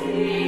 Desire.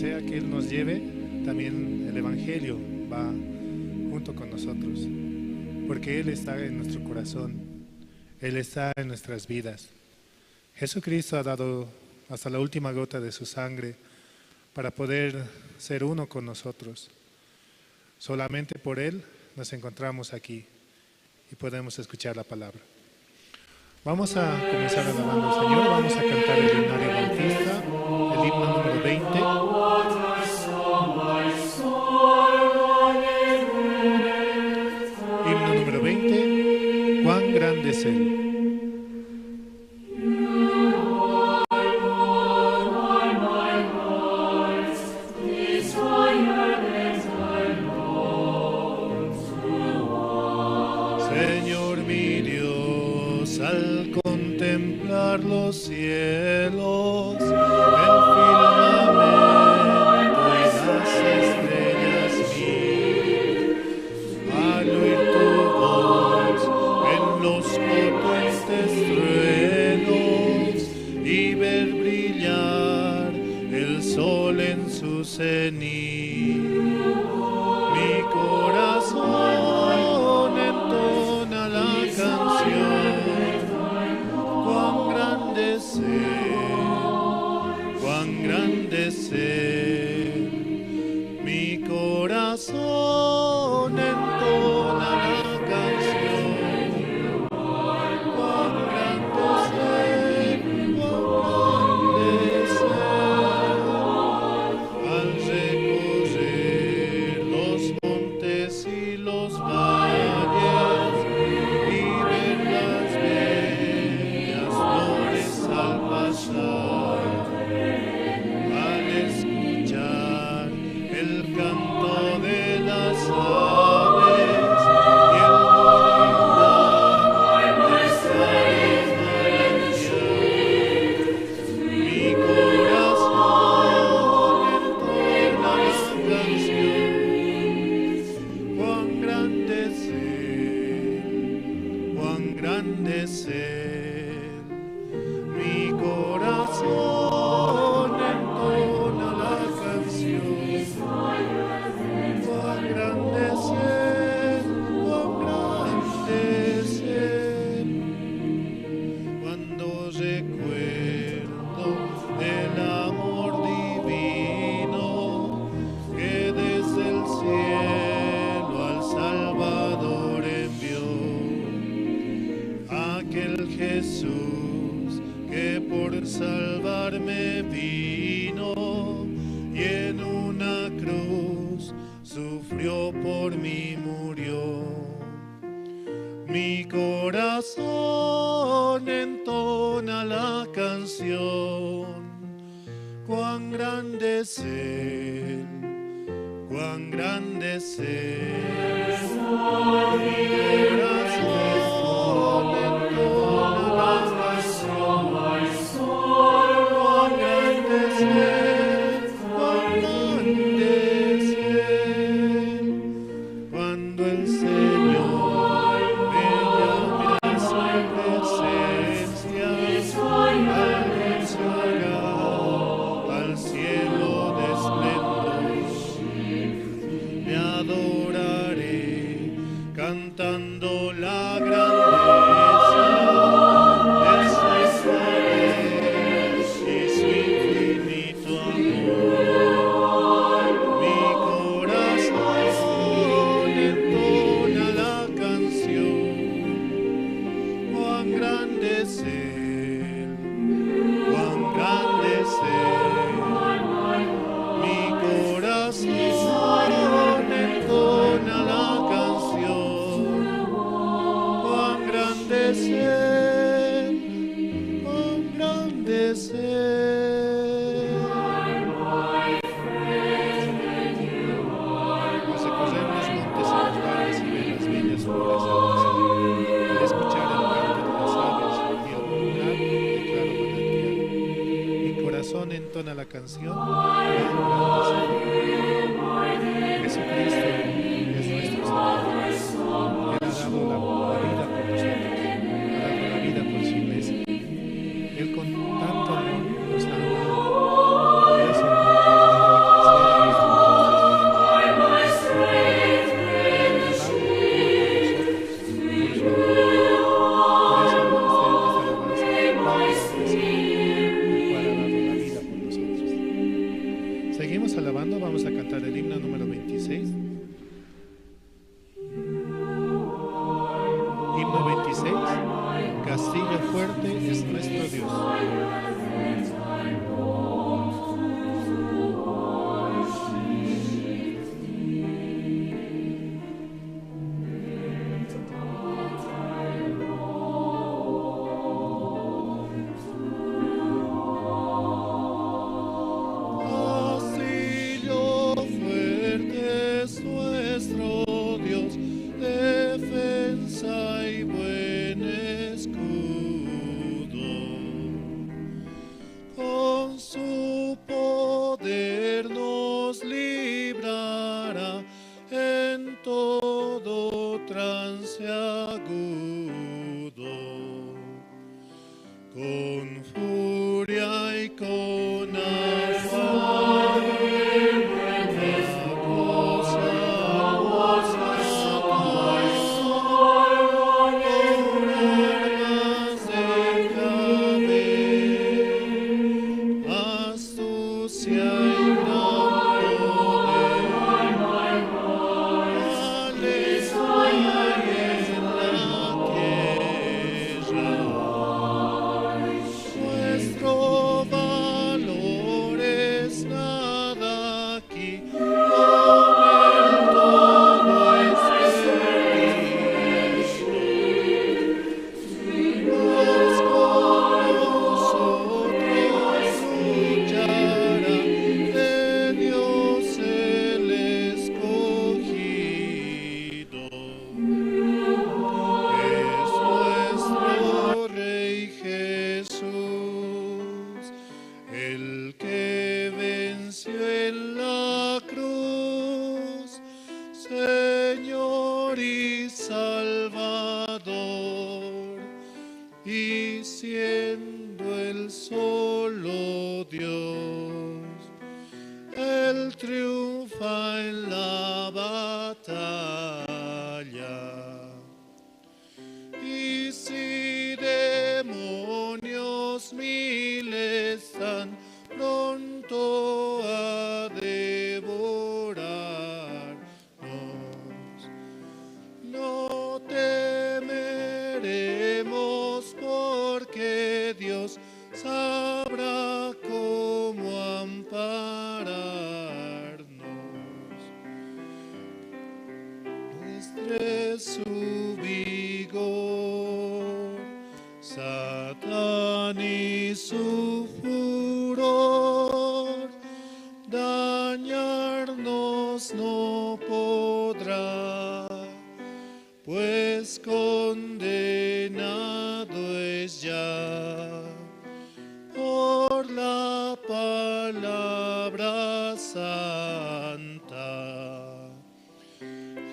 sea que Él nos lleve, también el Evangelio va junto con nosotros, porque Él está en nuestro corazón, Él está en nuestras vidas. Jesucristo ha dado hasta la última gota de su sangre para poder ser uno con nosotros. Solamente por Él nos encontramos aquí y podemos escuchar la palabra. Vamos a comenzar alabando al Señor, vamos a cantar el himnario bautista, el himno número 20. Himno número 20, cuán grande es Él. Señor mi Dios, al contemplar los cielos, el firmamento y las estrellas mil, al oír tu voz en los potentes truenos y ver brillar el sol en su cenit, mi corazón entona la canción, cuán grande es Él, cuán grande es Él. Mi corazón entona la canción, cuán grande es Él, cuán grande es Él. Al recorrer los montes y los valles y ver las bellas flores al pasar, al escuchar el canto de las aves y el murmurar del manantial, mi corazón entona la canción, cuán grande es Él, cuán grande es Él. Mi corazón entona la canción, cuán grande es Él, cuán grande es Él. Cuando recuerdo del amor divino que desde el cielo al Salvador envió, aquel Jesús que por salvarme vino y en una cruz sufrió por mí, murió. Mi corazón entona la canción, cuán grande es Él, cuán grande es Él. Mi corazón entona la canción, cuán grande es Él, cuán grande es Él. Cuando el Señor me llame a su presencia, al dulce hogar, al cielo de esplendor, le adoraré cantando la grandeza de su poder y su infinito amor. Mi corazón entona la canción, cuán grande es Él, cuán grande es Él. Mi corazón entona la canción, cuán grande es Él, cuán grande es Él. Al recorrer los montes y los valles y ver las bellas flores al pasar, al escuchar el canto de las aves y el murmurar de claro manantial, mi corazón entona la canción, cuán grande es Él. Jesucristo es nuestro Salvador. Él ha dado la vida por nosotros, ha dado la vida por su iglesia. Él con tanto amor nos ha amado. Por eso Himno 26, Castillo fuerte es nuestro Dios. Castillo fuerte es nuestro Dios, defensa y buen escudo. Con su poder nos librará en todo trance agudo. Con furia y con afán, astucia y gran poder, aleluya en la tierra. Nuestro valor es nada aquí, con el todo es Cristo. Dios con nosotros luchará, de Dios el escogido. Es nuestro Rey Jesús, el que venció en la cruz, Señor y Salvador, y siendo el solo Dios, Él triunfa en la batalla. Y si demonios miles están pronto a devorarnos, no temeremos porque Dios sabrá cómo ampararnos. Nuestro es su vigor, Satán y su furor, dañarnos no podrá, pues condenado es ya por la palabra santa.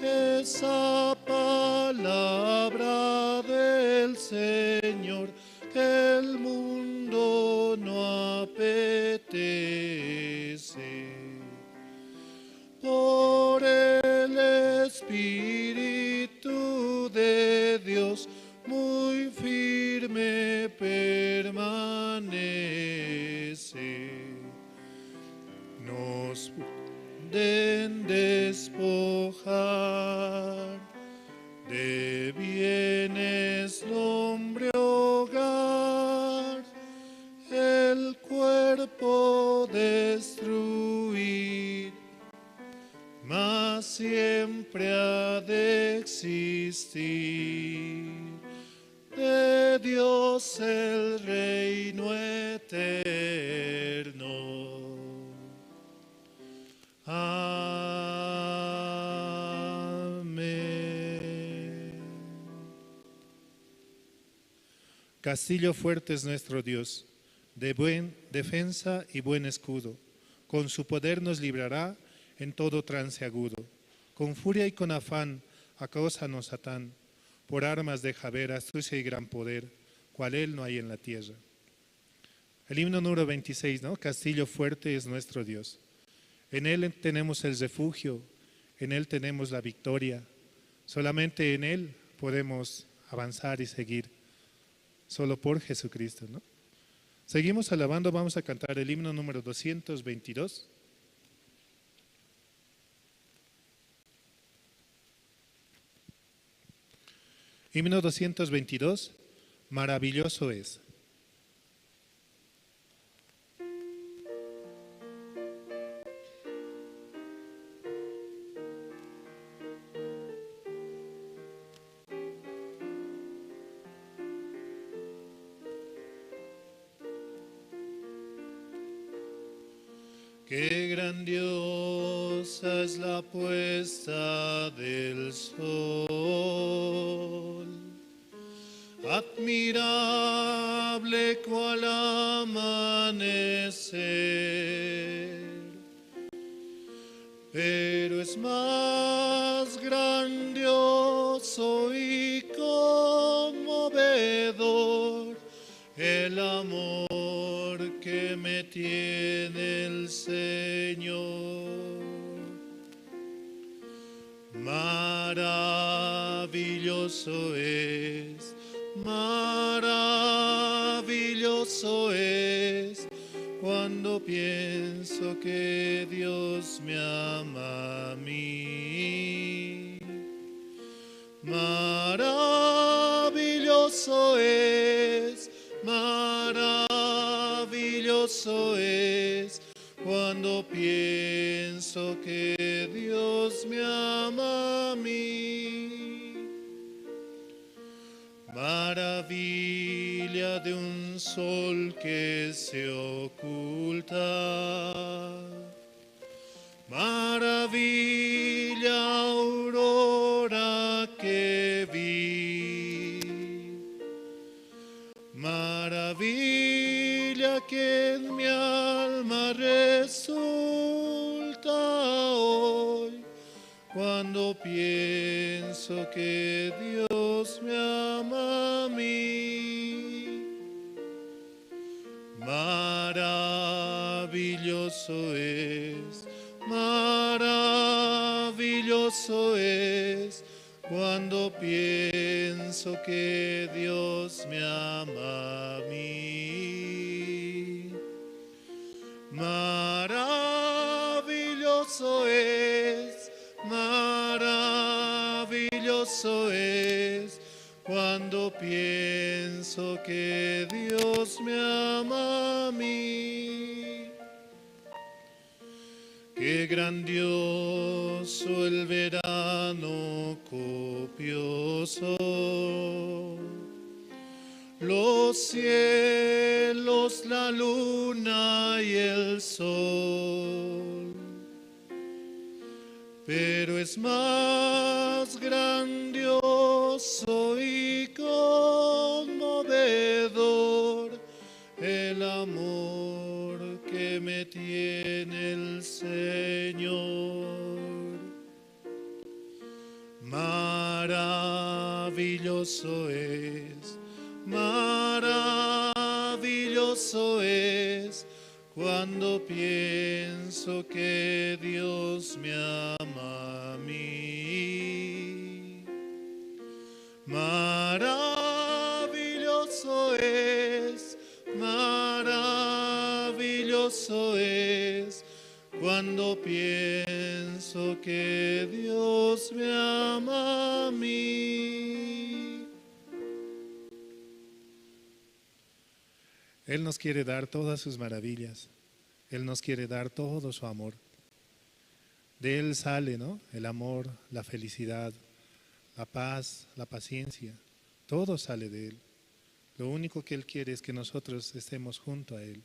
Esa palabra del Señor que el mundo no apetece. Por el Espíritu de Dios muy firme permanece. Nos pueden despojar de bienes, nombre, hogar, el cuerpo destruir, mas siempre ha de existir de Dios el reino eterno. Amén. Castillo fuerte es nuestro Dios, de buen defensa y buen escudo. Con su poder nos librará en todo trance agudo. Con furia y con afán acósanos Satán, por armas deja ver astucia y gran poder, cual él no hay en la tierra. El himno número 26, ¿no? Castillo fuerte es nuestro Dios. En él tenemos el refugio, en él tenemos la victoria. Solamente en él podemos avanzar y seguir, solo por Jesucristo, ¿no? Seguimos alabando, vamos a cantar el himno número 222. Himno 222, maravilloso es. Qué grandiosa es la puesta del sol, admirable cual amanecer, pero es más grandioso y conmovedor el amor que me tiene el Señor. Maravilloso es, maravilloso es, cuando pienso que Dios me ama a mí. Maravilloso es, maravilloso es, cuando pienso que Dios me ama a mí. Maravilla de un sol que se oculta, maravilla aurora que vi, maravilla que en mi alma resulta hoy, cuando pienso que Dios me ama a mí. Maravilloso es, maravilloso es, cuando pienso que Dios me ama a mí. Maravilloso es, maravilloso es, cuando pienso que Dios me ama a mí. Qué grandioso el verano copioso, los cielos, la luna y el sol. Pero es más grandioso y conmovedor el amor que me tiene el Señor. Maravilloso es, maravilloso es, cuando pienso que Dios me ama a mí. Maravilloso es, maravilloso es, cuando pienso que Dios me ama a mí. Él nos quiere dar todas sus maravillas. Él nos quiere dar todo su amor. De Él sale, ¿no? El amor, la felicidad, la paz, la paciencia. Todo sale de Él. Lo único que Él quiere es que nosotros estemos junto a Él.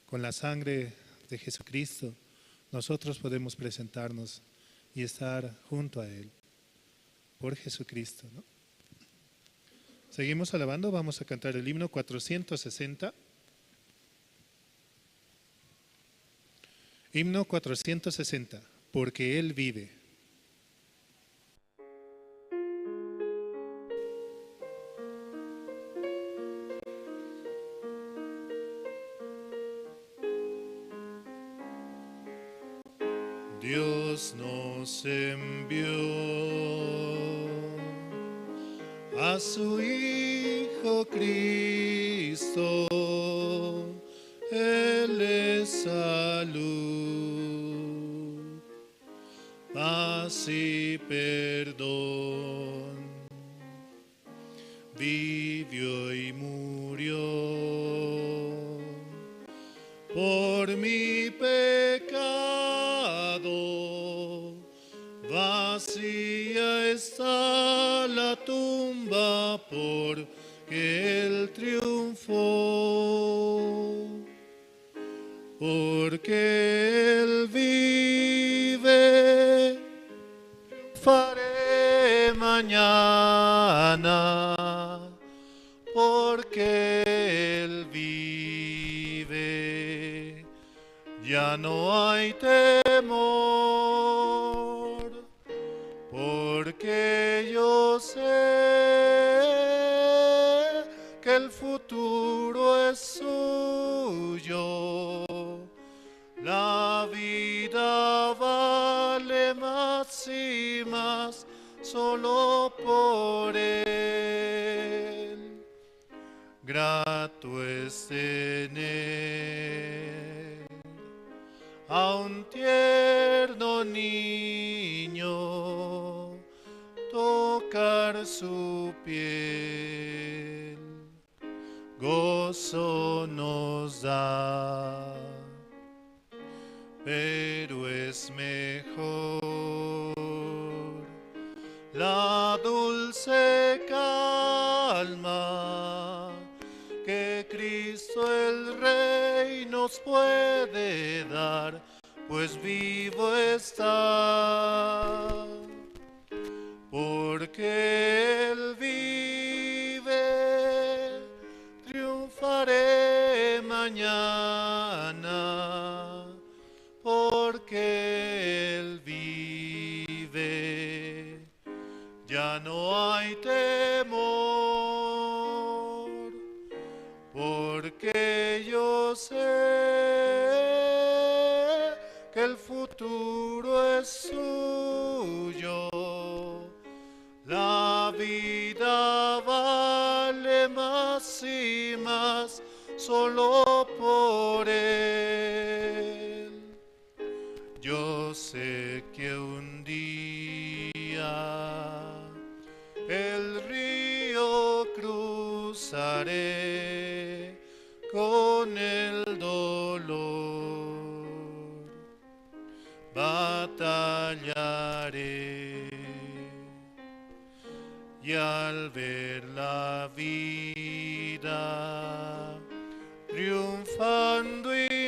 Con la sangre de Jesucristo, nosotros podemos presentarnos y estar junto a Él. Por Jesucristo, ¿no? Seguimos alabando, vamos a cantar el himno 460. Himno 460, porque Él vive. Dios nos envió a su Hijo Cristo, Él es salud, paz y perdón. vivió y murió por mi pecado. Vacía está la tumba porque Él triunfó, porque Él vive, triunfaré mañana, porque Él vive, ya no hay temor, porque yo sé que el futuro es suyo. La vida vale más y más solo por Él. Grato es tener a un tierno niño, tocar su piel, gozo nos da, pero es mejor la dulce calma que Cristo el Rey nos puede dar, pues vivo está. Porque Él vive, triunfaré mañana, porque Él vive, ya no hay temor, porque yo sé que el futuro es suyo. La vida vale más y más solo por Él. Yo sé que un día el río cruzaré con el dolor, batallaré, y al ver la vida triunfando invicta,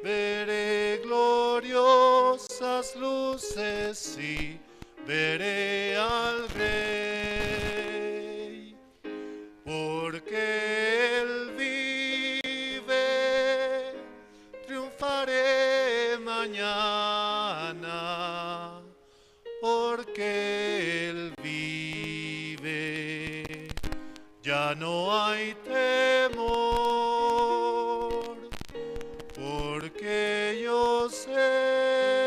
veré gloriosas luces y veré al Rey, porque Él vive, triunfaré mañana, porque Él vive, ya no hay temor, porque yo sé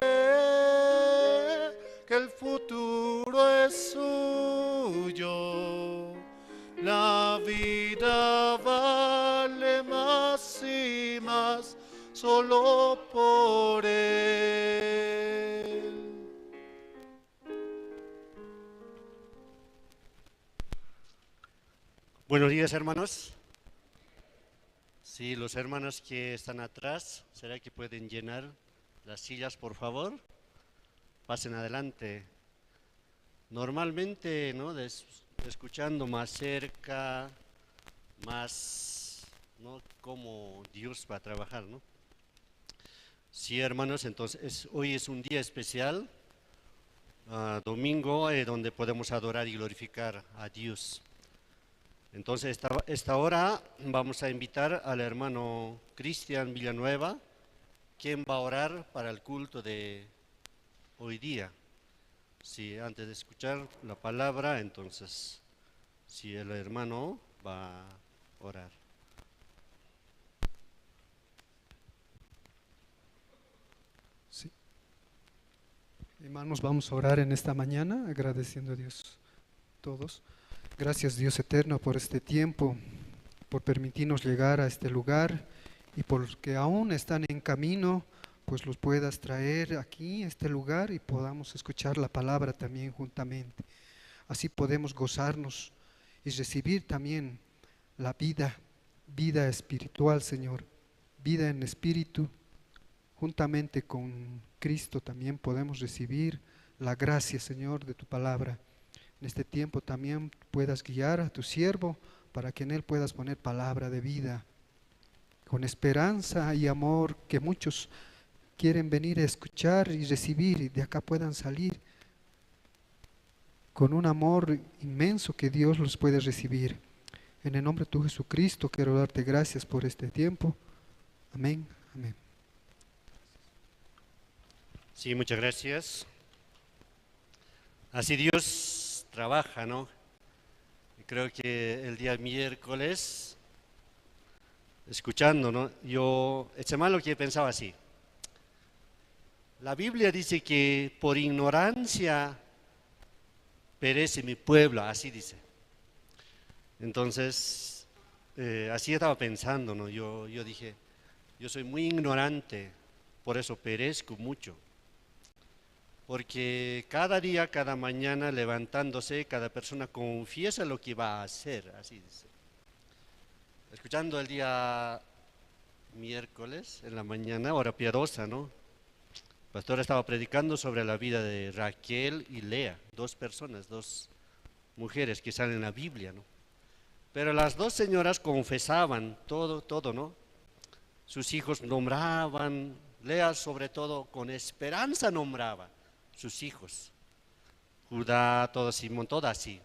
que el futuro es suyo. La vida vale más y más solo por Él. Buenos días, hermanos. Sí, los hermanos que están atrás, ¿será que pueden llenar las sillas, por favor? Pasen adelante. Normalmente, ¿no?, escuchando más cerca, más, ¿no?, cómo Dios va a trabajar, ¿no? Sí, hermanos, entonces hoy es un día especial, domingo, donde podemos adorar y glorificar a Dios. Entonces, esta hora vamos a invitar al hermano Cristian Villanueva, quien va a orar para el culto de hoy día. Sí, antes de escuchar la palabra, entonces, si el hermano va a orar. Sí. Hermanos, vamos a orar en esta mañana, agradeciendo a Dios todos. Gracias, Dios eterno, por este tiempo, por permitirnos llegar a este lugar y por los que aún están en camino, pues los puedas traer aquí a este lugar y podamos escuchar la palabra también juntamente. Así podemos gozarnos y recibir también la vida, vida espiritual, Señor, vida en espíritu. Juntamente con Cristo también podemos recibir la gracia, Señor, de tu palabra. En este tiempo también puedas guiar a tu siervo para que en él puedas poner palabra de vida, con esperanza y amor que muchos quieren venir a escuchar y recibir, y de acá puedan salir con un amor inmenso que Dios los puede recibir. En el nombre de tu Jesucristo quiero darte gracias por este tiempo. Amén, amén. Sí, muchas gracias. Así Dios trabaja, ¿no? Creo que el día miércoles, escuchando, ¿no? Yo, esta semana lo que pensaba así. La Biblia dice que por ignorancia perece mi pueblo, así dice. Entonces, así estaba pensando, ¿no? Yo dije, yo soy muy ignorante, por eso perezco mucho. Porque cada día, cada mañana, levantándose, cada persona confiesa lo que va a hacer, así dice. Escuchando el día miércoles, en la mañana, hora piadosa, ¿no? El pastor estaba predicando sobre la vida de Raquel y Lea, dos personas, dos mujeres que salen en la Biblia, ¿no? Pero las dos señoras confesaban todo, ¿no? Sus hijos nombraban, Lea sobre todo con esperanza nombraba sus hijos, Judá, todo Simón, todo así.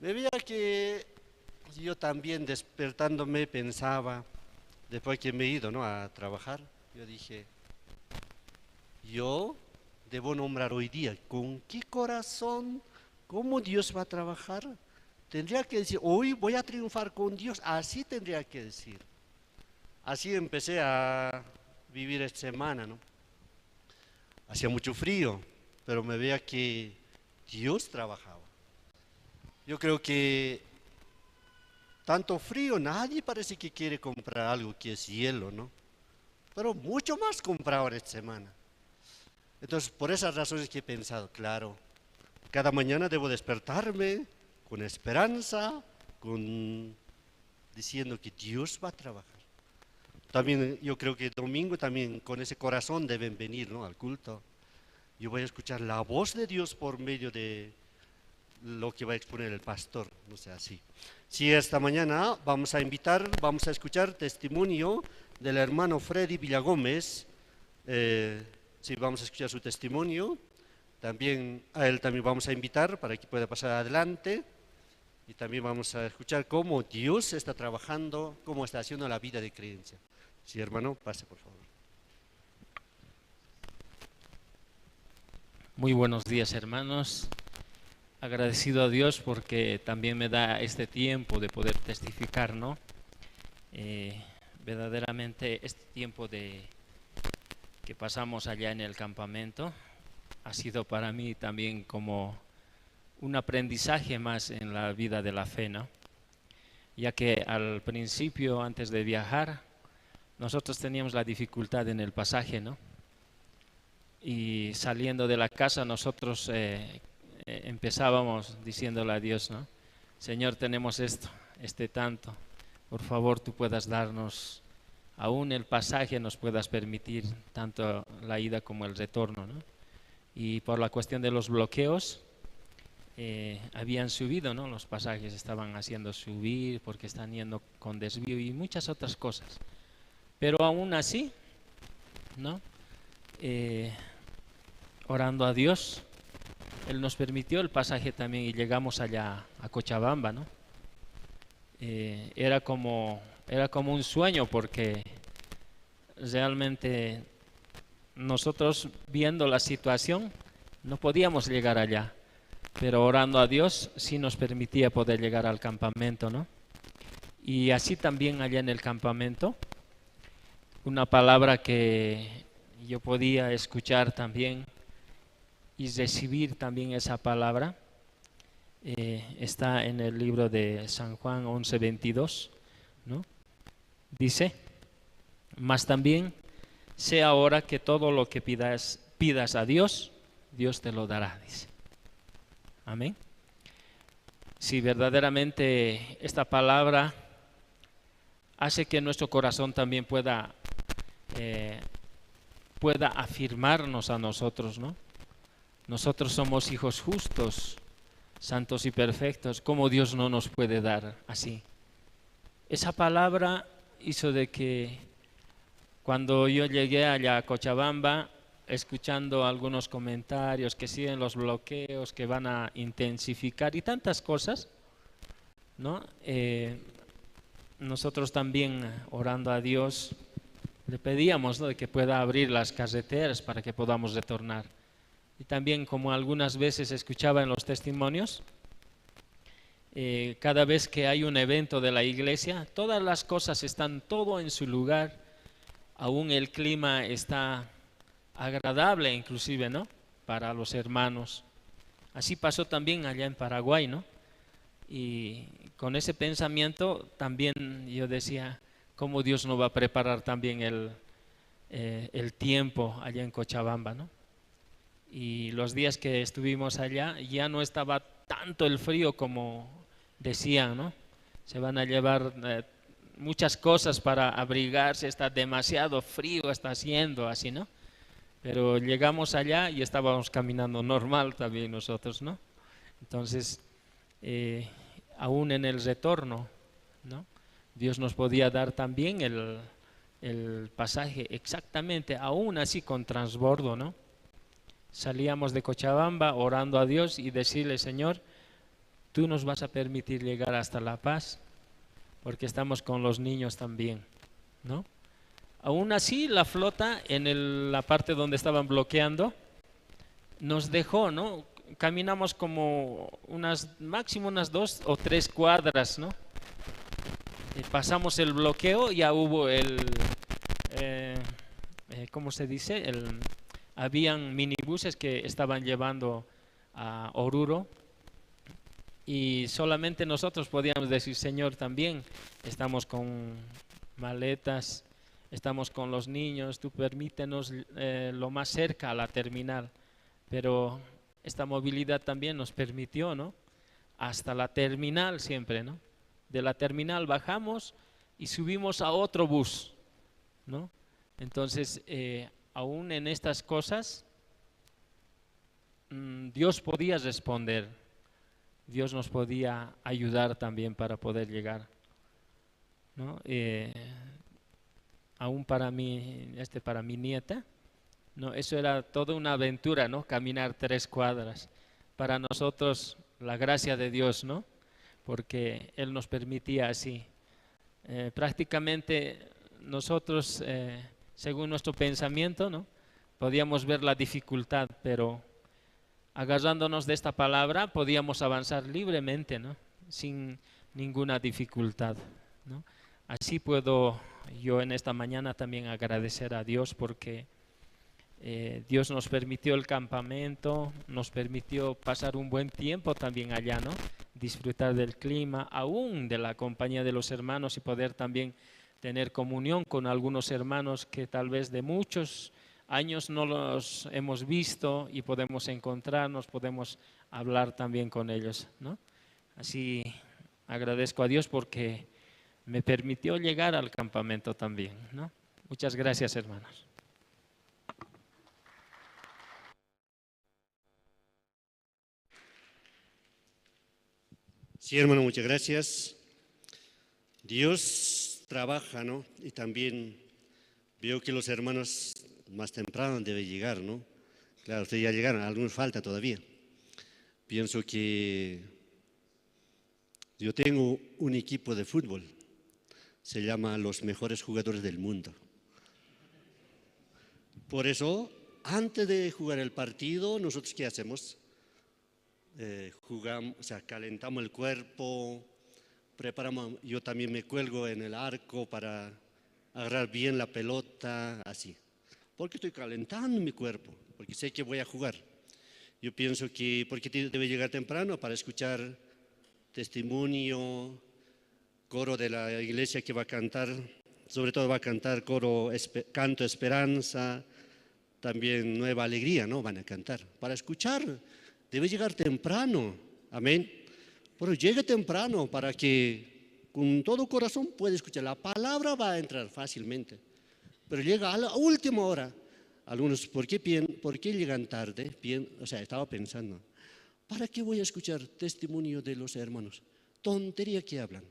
Me veía que yo también despertándome pensaba, después que me he ido, ¿no?, a trabajar, yo dije, yo debo nombrar hoy día, ¿con qué corazón? ¿Cómo Dios va a trabajar? Tendría que decir, hoy voy a triunfar con Dios, así tendría que decir. Así empecé a vivir esta semana, ¿no? Hacía mucho frío, pero me veía que Dios trabajaba. Yo creo que tanto frío, nadie parece que quiere comprar algo que es hielo, ¿no? Pero mucho más comprado esta semana. Entonces, por esas razones que he pensado, claro, cada mañana debo despertarme con esperanza, diciendo que Dios va a trabajar. También yo creo que domingo también con ese corazón deben venir, ¿no?, al culto. Yo voy a escuchar la voz de Dios por medio de lo que va a exponer el pastor, no sé, así. Sí, esta mañana vamos a invitar, vamos a escuchar testimonio del hermano Freddy Villagómez. Sí, vamos a escuchar su testimonio. También a él también vamos a invitar para que pueda pasar adelante. Y también vamos a escuchar cómo Dios está trabajando, cómo está haciendo la vida de creencia. Sí, hermano, pase por favor. Muy buenos días, hermanos. Agradecido a Dios porque también me da este tiempo de poder testificar, ¿no? Verdaderamente este tiempo de que pasamos allá en el campamento ha sido para mí también como un aprendizaje más en la vida de la fe, ¿no? Ya que al principio, antes de viajar, nosotros teníamos la dificultad en el pasaje, ¿no? Y saliendo de la casa nosotros empezábamos diciéndole a Dios, ¿no? Señor, tenemos esto, este tanto, por favor tú puedas darnos, aún el pasaje nos puedas permitir tanto la ida como el retorno, ¿no? Y por la cuestión de los bloqueos, habían subido, ¿no? Los pasajes estaban haciendo subir porque están yendo con desvío y muchas otras cosas. Pero aún así, ¿no? Orando a Dios, Él nos permitió el pasaje también y llegamos allá a Cochabamba, ¿no? Era como un sueño porque realmente nosotros viendo la situación no podíamos llegar allá, pero orando a Dios sí nos permitía poder llegar al campamento, ¿no? Y así también allá en el campamento, una palabra que yo podía escuchar también y recibir también esa palabra, está en el libro de San Juan 11:22, ¿no? Dice: mas también sé ahora que todo lo que pidas a Dios, Dios te lo dará, dice. Amén. Sí, verdaderamente esta palabra hace que nuestro corazón también pueda afirmarnos a nosotros, ¿no? Nosotros somos hijos justos, santos y perfectos. ¿Cómo Dios no nos puede dar así? Esa palabra hizo de que cuando yo llegué allá a Cochabamba, escuchando algunos comentarios que siguen los bloqueos, que van a intensificar y tantas cosas, ¿no? Nosotros también orando a Dios le pedíamos, ¿no?, de que pueda abrir las carreteras para que podamos retornar. Y también, como algunas veces escuchaba en los testimonios, cada vez que hay un evento de la iglesia, todas las cosas están todo en su lugar, aún el clima está agradable inclusive, ¿no?, para los hermanos. Así pasó también allá en Paraguay, ¿no? Y con ese pensamiento también yo decía, ¿cómo Dios no va a preparar también el tiempo allá en Cochabamba, ¿no? Y los días que estuvimos allá ya no estaba tanto el frío como decían, ¿no? Se van a llevar muchas cosas para abrigarse, está demasiado frío, está haciendo así, ¿no? Pero llegamos allá y estábamos caminando normal también nosotros, ¿no? Entonces, aún en el retorno, ¿no?, Dios nos podía dar también el pasaje exactamente, aún así con transbordo, ¿no? Salíamos de Cochabamba orando a Dios y decirle, Señor, tú nos vas a permitir llegar hasta La Paz, porque estamos con los niños también, ¿no? Aún así, la flota en la parte donde estaban bloqueando nos dejó, ¿no? Caminamos como máximo unas 2 o 3 cuadras, ¿no? Pasamos el bloqueo, ya hubo ¿cómo se dice? Habían minibuses que estaban llevando a Oruro y solamente nosotros podíamos decir, Señor, también estamos con maletas, estamos con los niños, tú permítenos lo más cerca a la terminal. Pero esta movilidad también nos permitió, ¿no?, hasta la terminal siempre, ¿no? De la terminal bajamos y subimos a otro bus, ¿no? Entonces, aún en estas cosas, Dios podía responder, Dios nos podía ayudar también para poder llegar, ¿no? Aún para mí, para mi nieta, ¿no?, eso era toda una aventura, ¿no?, caminar 3 cuadras. Para nosotros, la gracia de Dios, ¿no?, porque Él nos permitía así. Prácticamente nosotros, según nuestro pensamiento, ¿no?, podíamos ver la dificultad, pero agarrándonos de esta palabra podíamos avanzar libremente, ¿no?, sin ninguna dificultad, ¿no? Así puedo yo en esta mañana también agradecer a Dios porque Dios nos permitió el campamento, nos permitió pasar un buen tiempo también allá, ¿no?, disfrutar del clima, aún de la compañía de los hermanos y poder también tener comunión con algunos hermanos que tal vez de muchos años no los hemos visto y podemos encontrarnos, podemos hablar también con ellos, ¿no? Así agradezco a Dios porque me permitió llegar al campamento también, ¿no? Muchas gracias, hermanos. Sí, hermano, muchas gracias. Dios trabaja, ¿no? Y también veo que los hermanos más temprano deben llegar, ¿no? Claro, ustedes ya llegaron, algunos falta todavía. Pienso que yo tengo un equipo de fútbol, se llama los mejores jugadores del mundo. Por eso, antes de jugar el partido, ¿nosotros qué hacemos? Jugamos, o sea, calentamos el cuerpo, preparamos, yo también me cuelgo en el arco para agarrar bien la pelota, así. Porque estoy calentando mi cuerpo, porque sé que voy a jugar. Yo pienso que, porque debe llegar temprano para escuchar testimonio, coro de la iglesia que va a cantar, sobre todo va a cantar coro, canto Esperanza, también Nueva Alegría, ¿no? Van a cantar. Para escuchar, debe llegar temprano, amén. Pero llegue temprano para que con todo corazón pueda escuchar. La palabra va a entrar fácilmente. Pero llega a la última hora. Algunos, ¿por qué llegan tarde? O sea, estaba pensando, ¿para qué voy a escuchar testimonio de los hermanos? Tontería que hablan.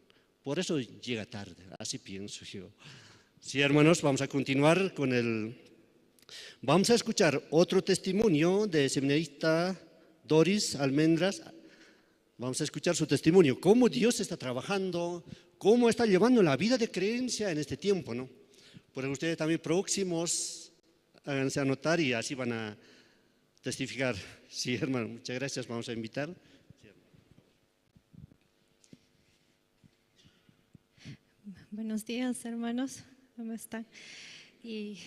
Por eso llega tarde, así pienso yo. Sí, hermanos, vamos a continuar con el... Vamos a escuchar otro testimonio de seminarista Doris Almendras. Vamos a escuchar su testimonio, cómo Dios está trabajando, cómo está llevando la vida de creencia en este tiempo, ¿no? Por ustedes también próximos, háganse anotar y así van a testificar. Sí, hermano, muchas gracias, vamos a invitar. Sí, buenos días, hermanos, ¿cómo están? Y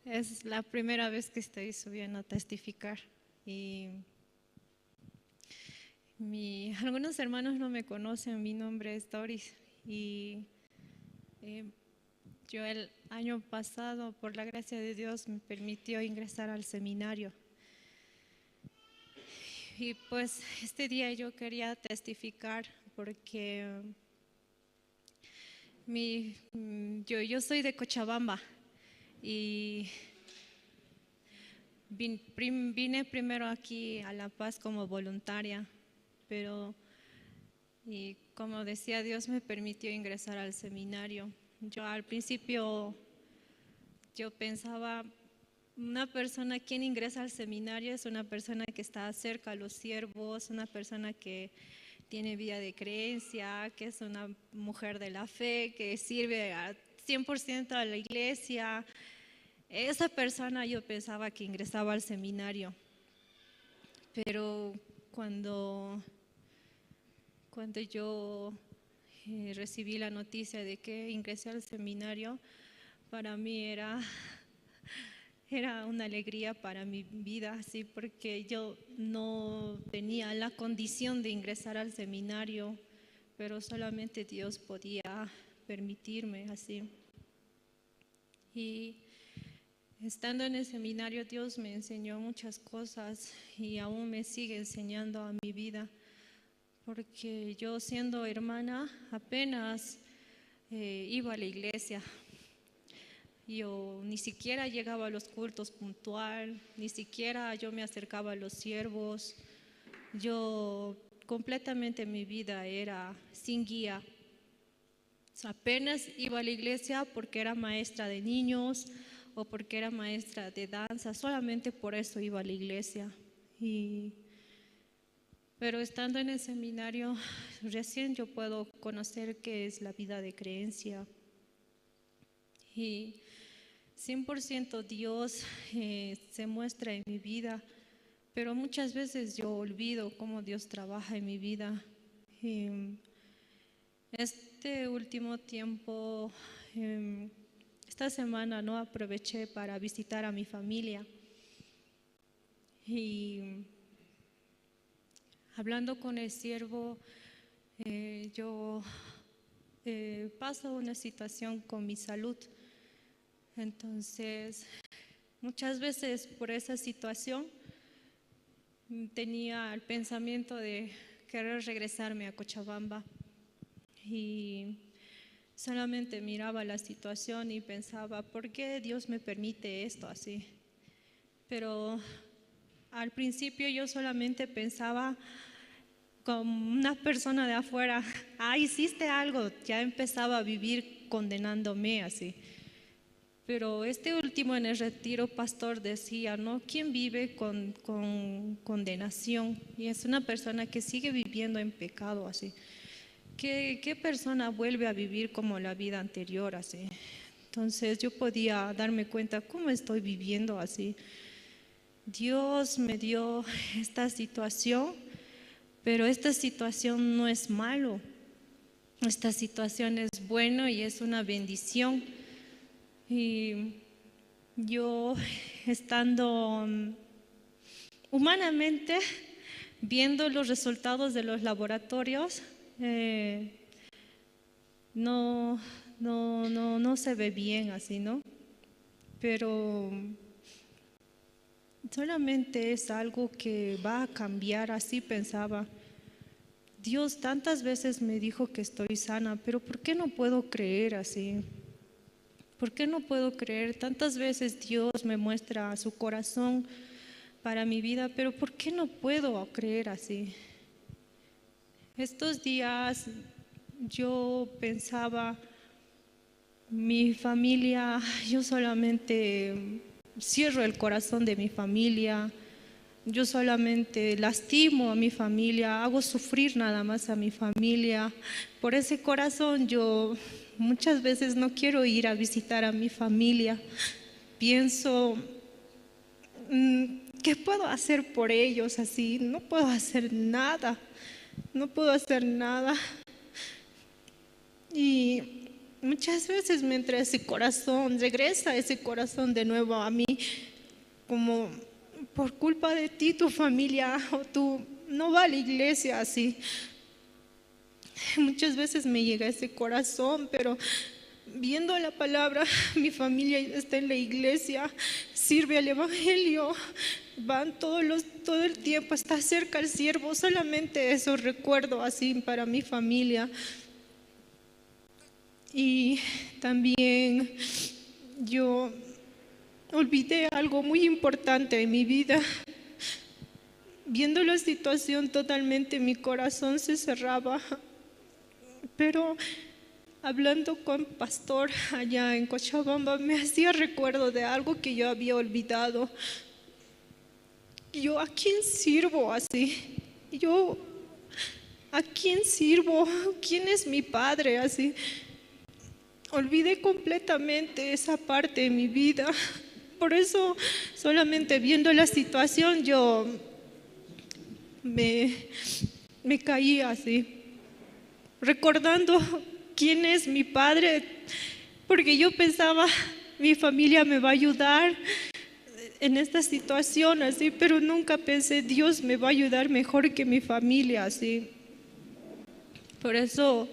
es la primera vez que estoy subiendo a testificar. Y algunos hermanos no me conocen, mi nombre es Doris. Y yo el año pasado, por la gracia de Dios, me permitió ingresar al seminario. Y pues este día yo quería testificar porque yo soy de Cochabamba y vine primero aquí a La Paz como voluntaria, pero y como decía, Dios me permitió ingresar al seminario. Yo al principio yo pensaba, una persona quien ingresa al seminario es una persona que está cerca a los siervos, una persona que tiene vida de creencia, que es una mujer de la fe, que sirve al 100% a la iglesia. Esa persona yo pensaba que ingresaba al seminario, pero cuando yo recibí la noticia de que ingresé al seminario, para mí era una alegría para mi vida, sí, porque yo no tenía la condición de ingresar al seminario, pero solamente Dios podía permitirme así. Y estando en el seminario, Dios me enseñó muchas cosas y aún me sigue enseñando a mi vida, porque yo siendo hermana apenas iba a la iglesia. Yo ni siquiera llegaba a los cultos puntual, ni siquiera yo me acercaba a los siervos. Yo completamente mi vida era sin guía. O sea, apenas iba a la iglesia porque era maestra de niños o porque era maestra de danza, solamente por eso iba a la iglesia. Pero estando en el seminario, recién yo puedo conocer qué es la vida de creencia. Y 100% Dios se muestra en mi vida, pero muchas veces yo olvido cómo Dios trabaja en mi vida. Este último tiempo, esta semana no aproveché para visitar a mi familia. Y hablando con el siervo, yo paso una situación con mi salud. Entonces, muchas veces por esa situación tenía el pensamiento de querer regresarme a Cochabamba. Y solamente miraba la situación y pensaba, ¿por qué Dios me permite esto así? Pero al principio yo solamente pensaba como una persona de afuera, ah, hiciste algo, ya empezaba a vivir condenándome así. Pero este último en el retiro, pastor decía, ¿no? ¿Quién vive con condenación? Y es una persona que sigue viviendo en pecado así. ¿Qué persona vuelve a vivir como la vida anterior así? Entonces yo podía darme cuenta cómo estoy viviendo así. Dios me dio esta situación, pero esta situación no es malo. Esta situación es bueno y es una bendición. Y yo estando humanamente viendo los resultados de los laboratorios, no se ve bien así, ¿no? Pero solamente es algo que va a cambiar, así pensaba. Dios tantas veces me dijo que estoy sana, pero ¿por qué no puedo creer así? ¿Por qué no puedo creer? Tantas veces Dios me muestra su corazón para mi vida, pero ¿por qué no puedo creer así? Estos días yo pensaba, mi familia, yo solamente cierro el corazón de mi familia, yo solamente lastimo a mi familia, hago sufrir nada más a mi familia. Por ese corazón yo muchas veces no quiero ir a visitar a mi familia. Pienso, ¿qué puedo hacer por ellos así? No puedo hacer nada, no puedo hacer nada. Y muchas veces me entra ese corazón, regresa ese corazón de nuevo a mí, como por culpa de ti, tu familia o tú no va a la iglesia así. Muchas veces me llega ese corazón, pero viendo la palabra, mi familia está en la iglesia, sirve al evangelio, van todo el tiempo, está cerca el siervo, solamente eso recuerdo así para mi familia. Y también yo olvidé algo muy importante en mi vida. Viendo la situación totalmente, mi corazón se cerraba. Pero hablando con pastor allá en Cochabamba, me hacía recuerdo de algo que yo había olvidado. Yo, ¿a quién sirvo así? Yo, ¿a quién sirvo? ¿Quién es mi padre así? Olvidé completamente esa parte de mi vida. Por eso, solamente viendo la situación, yo me caí así, recordando quién es mi padre, porque yo pensaba, mi familia me va a ayudar en esta situación así, pero nunca pensé, Dios me va a ayudar mejor que mi familia así. Por eso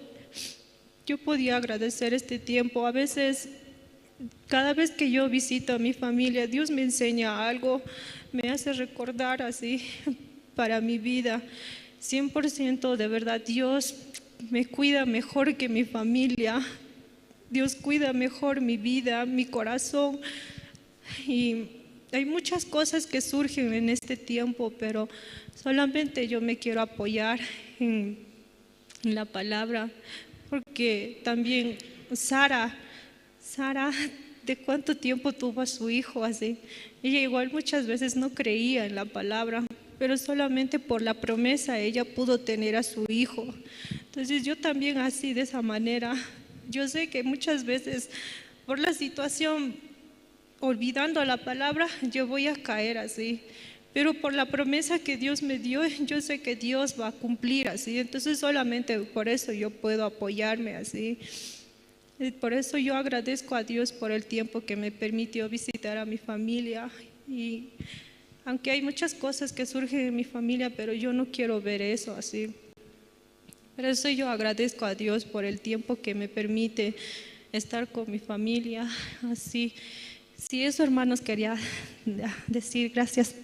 yo podía agradecer este tiempo. A veces, cada vez que yo visito a mi familia, Dios me enseña algo, me hace recordar así para mi vida. 100% de verdad, Dios me cuida mejor que mi familia. Dios cuida mejor mi vida, mi corazón. Y hay muchas cosas que surgen en este tiempo, pero solamente yo me quiero apoyar en la palabra, porque también Sara, ¿de cuánto tiempo tuvo a su hijo así? Ella igual muchas veces no creía en la palabra, pero solamente por la promesa ella pudo tener a su hijo. Entonces yo también así, de esa manera, yo sé que muchas veces por la situación, olvidando la palabra, yo voy a caer así, pero por la promesa que Dios me dio, yo sé que Dios va a cumplir así. Entonces solamente por eso yo puedo apoyarme así. Y por eso yo agradezco a Dios por el tiempo que me permitió visitar a mi familia. Y aunque hay muchas cosas que surgen en mi familia, pero yo no quiero ver eso así. Por eso yo agradezco a Dios por el tiempo que me permite estar con mi familia así. Sí, eso, hermanos, quería decir. Gracias.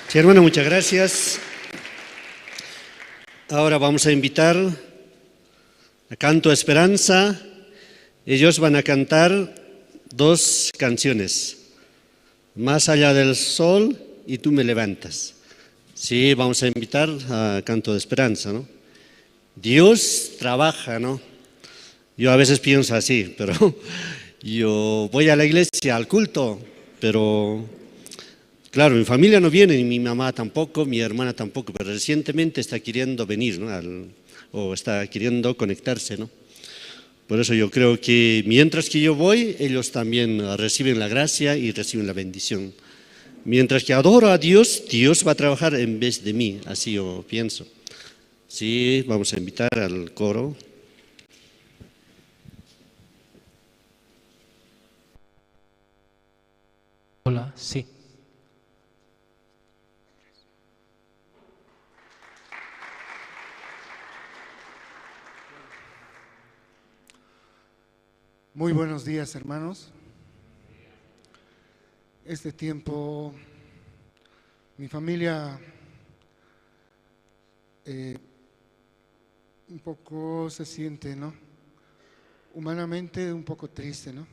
Sí, hermano, muchas gracias. Ahora vamos a invitar a Canto Esperanza. Ellos van a cantar dos canciones: Más allá del sol y Tú me levantas. Sí, vamos a invitar a Canto de Esperanza, ¿no? Dios trabaja, ¿no? Yo a veces pienso así, pero yo voy a la iglesia, al culto, pero claro, mi familia no viene, ni mi mamá tampoco, mi hermana tampoco, pero recientemente está queriendo venir, ¿no? O está queriendo conectarse, ¿no? Por eso yo creo que mientras que yo voy, ellos también reciben la gracia y reciben la bendición. Mientras que adoro a Dios, Dios va a trabajar en vez de mí, así yo pienso. Sí, vamos a invitar al coro. Hola, sí. Muy buenos días, hermanos. Este tiempo, mi familia Un poco se siente, ¿no? Humanamente un poco triste, ¿no?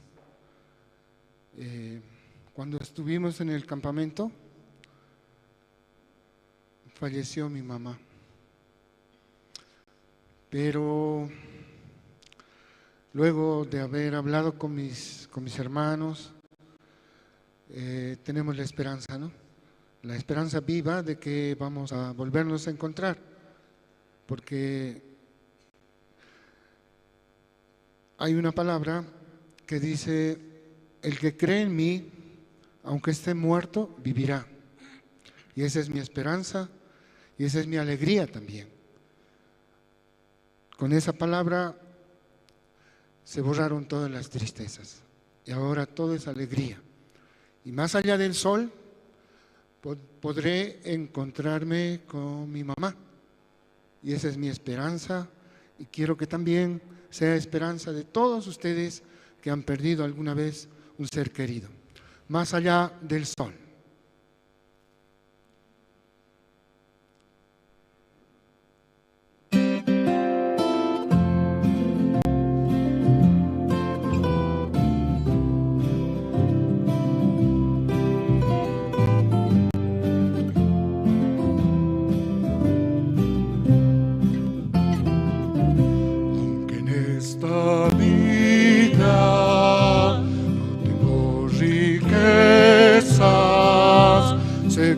Cuando estuvimos en el campamento, falleció mi mamá. Pero luego de haber hablado con mis hermanos, tenemos la esperanza, ¿no? La esperanza viva de que vamos a volvernos a encontrar, porque hay una palabra que dice: el que cree en mí, aunque esté muerto, vivirá. Y esa es mi esperanza y esa es mi alegría también. Con esa palabra se borraron todas las tristezas y ahora todo es alegría. Y más allá del sol, podré encontrarme con mi mamá. Y esa es mi esperanza, y quiero que también sea esperanza de todos ustedes que han perdido alguna vez un ser querido. Más allá del sol.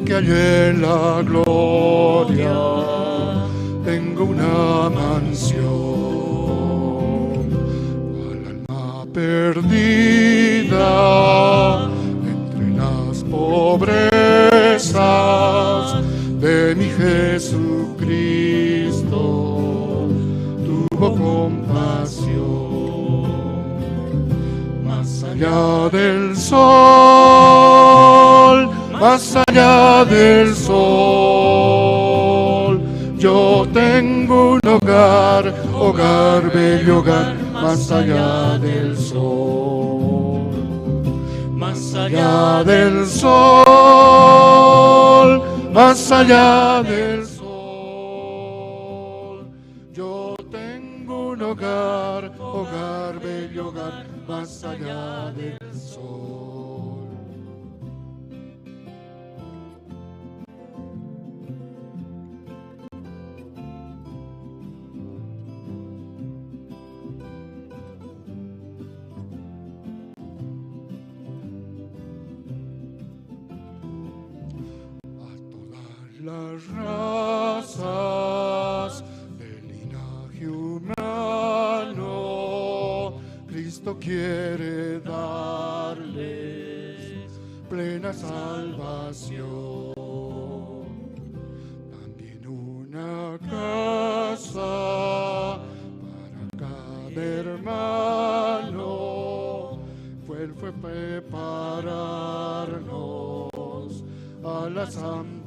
Que allí en la gloria tengo una mansión, al alma perdida entre las pobrezas de mi Jesucristo tuvo compasión. Más allá del sol, más allá del sol, yo tengo un hogar, hogar, bello hogar, más allá del sol. Más allá del sol, más allá del sol, yo tengo un hogar, hogar, bello hogar, más allá del sol. Las razas del linaje humano, Cristo quiere darles plena salvación. También una casa para cada hermano, fue prepararnos a la santa.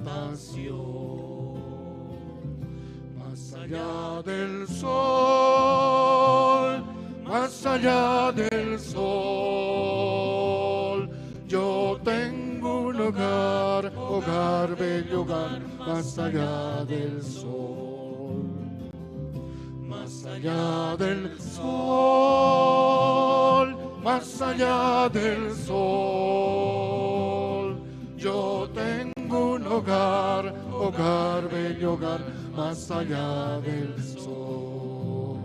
Más allá del sol, más allá del sol, yo tengo un hogar, hogar, bello hogar, más allá del sol. Más allá del sol, más allá del sol, yo tengo un hogar, hogar, bello hogar, más allá del sol.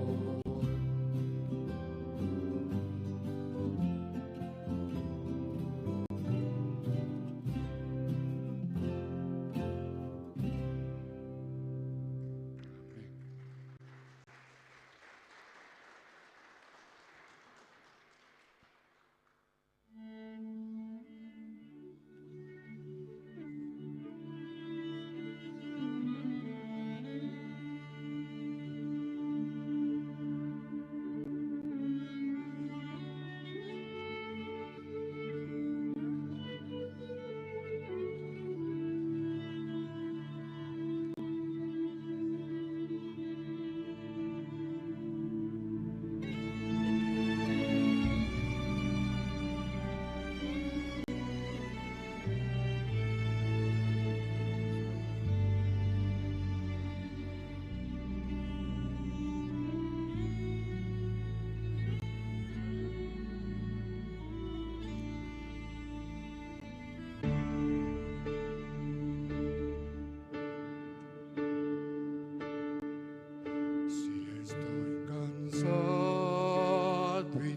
Amén.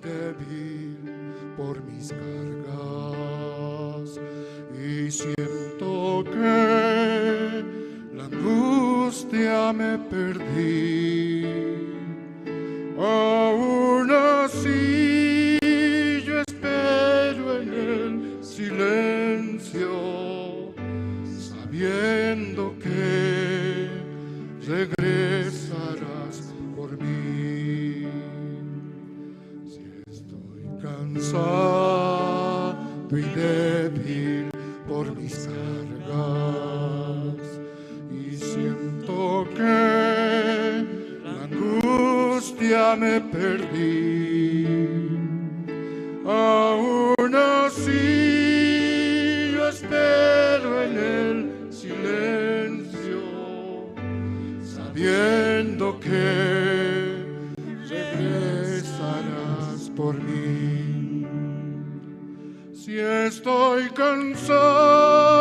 y débil por mis cargas y siento que la angustia me perdí. Aún así yo espero en el silencio, sabiendo que regresarás por mí. Si estoy cansado y débil por mis cargas y siento que la angustia me perdí, aún así yo espero en el silencio, sabiendo que regresarás por mí. Si estoy cansado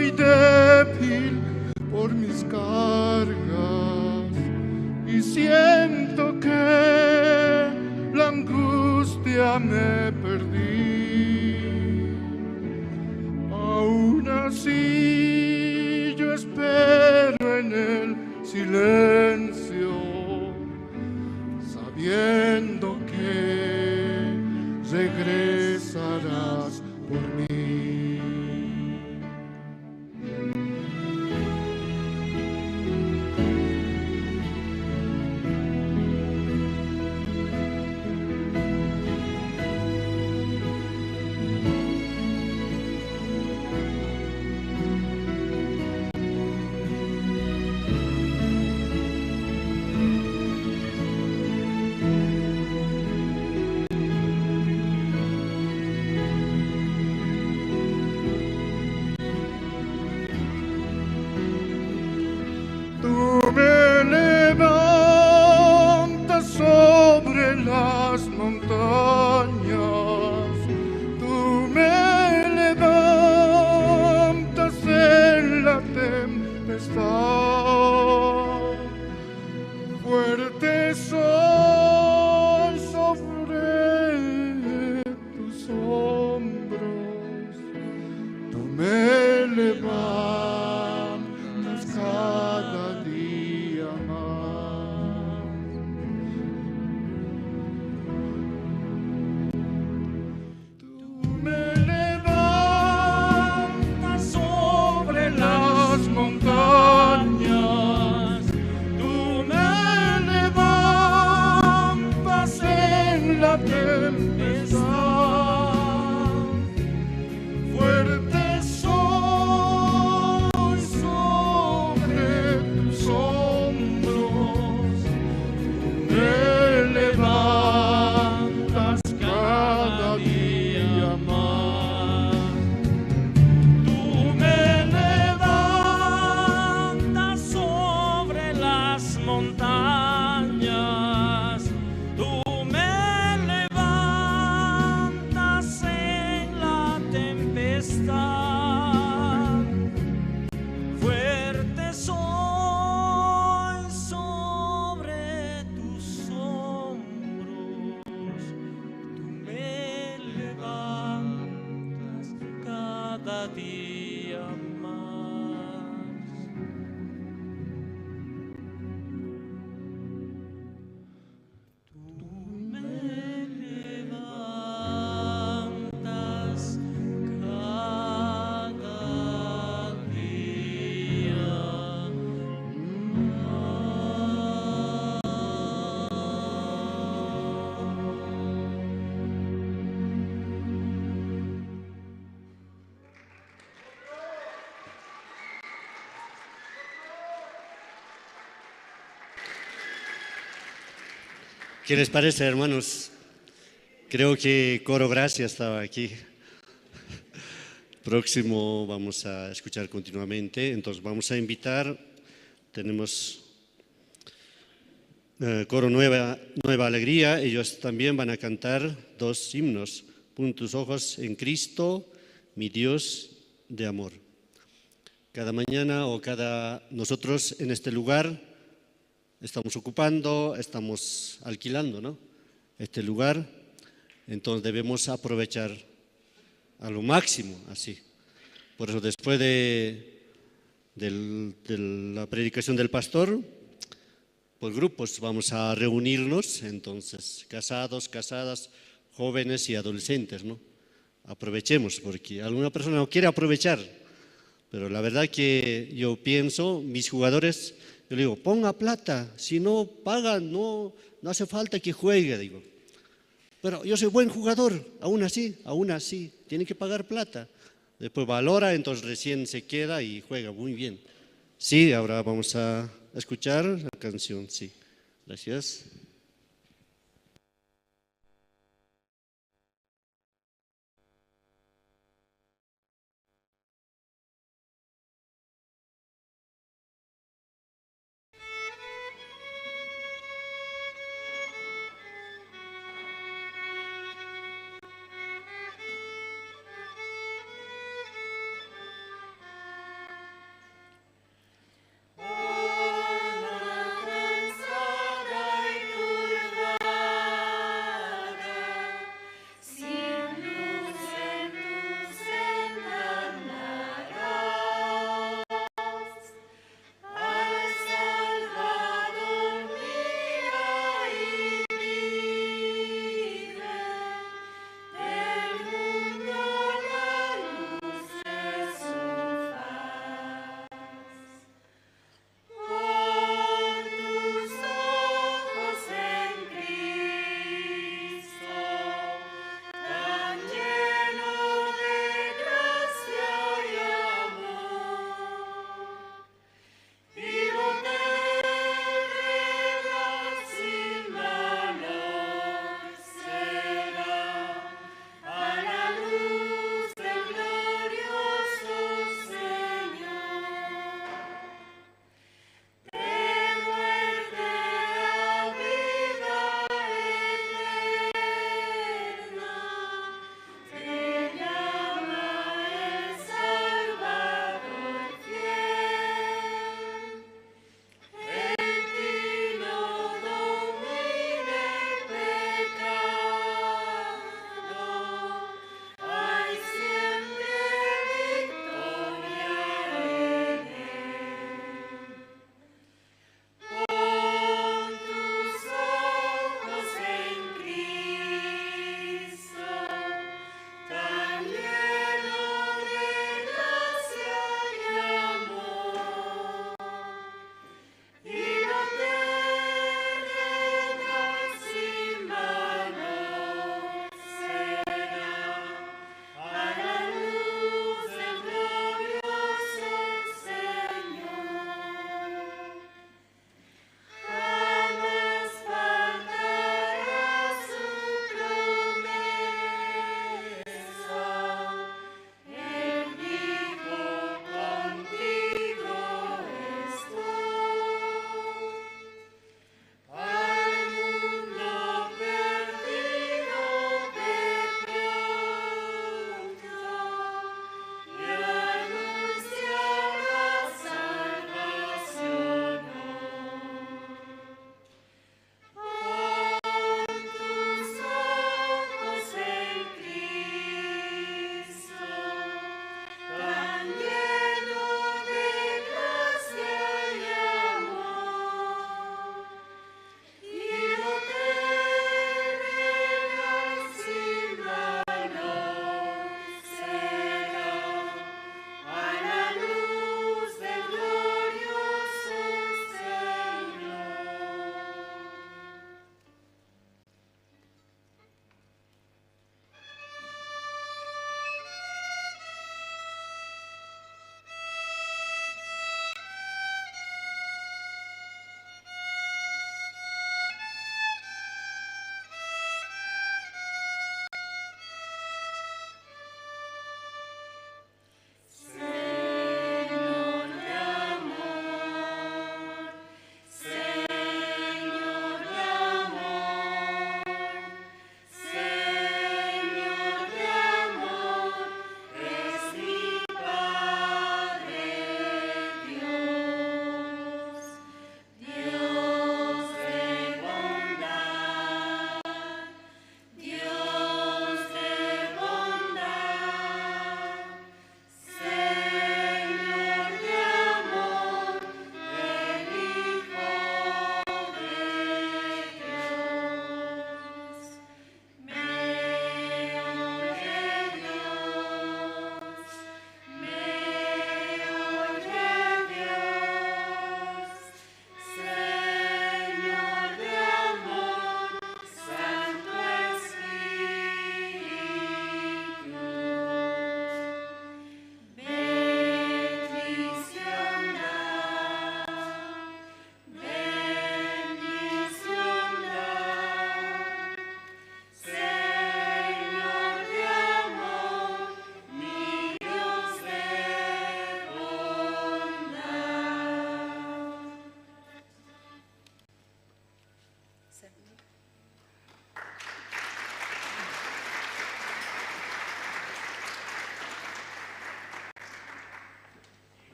y débil por mis cargas y siento que la angustia me perdí, aún así yo espero en el silencio, sabiendo que regresarás por mí. Tú me levantas sobre las montañas, tú me levantas en la tempestad. Fuerte soy sobre tus hombros, tú me levantas cada día más. Tú me levantas sobre las montañas, tú me levantas en la tempestad. Fuerte soy sobre tus hombros, tú me levantas cada día más. Tú me levantas sobre las montañas, tú me levantas en la tempestad. Fuerte soy sobre tus hombros, tú me levantas cada día más. Tú me levantas cada día ¿Qué les parece, hermanos? Creo que Coro Gracia estaba aquí. Próximo vamos a escuchar continuamente. Entonces vamos a invitar, tenemos Coro Nueva Alegría. Ellos también van a cantar dos himnos. Pon tus ojos en Cristo, mi Dios de amor. Cada mañana o cada nosotros en este lugar estamos ocupando, estamos alquilando, ¿no? Este lugar. Entonces debemos aprovechar a lo máximo, así. Por eso después de la predicación del pastor, por grupos vamos a reunirnos, entonces, casados, casadas, jóvenes y adolescentes, ¿no? Aprovechemos, porque alguna persona no quiere aprovechar, pero la verdad que yo pienso, mis jugadores, yo le digo, ponga plata, si no paga, no hace falta que juegue, digo. Pero yo soy buen jugador, aún así, tiene que pagar plata. Después valora, entonces recién se queda y juega muy bien. Sí, ahora vamos a escuchar la canción, sí. Gracias. Alma cansada y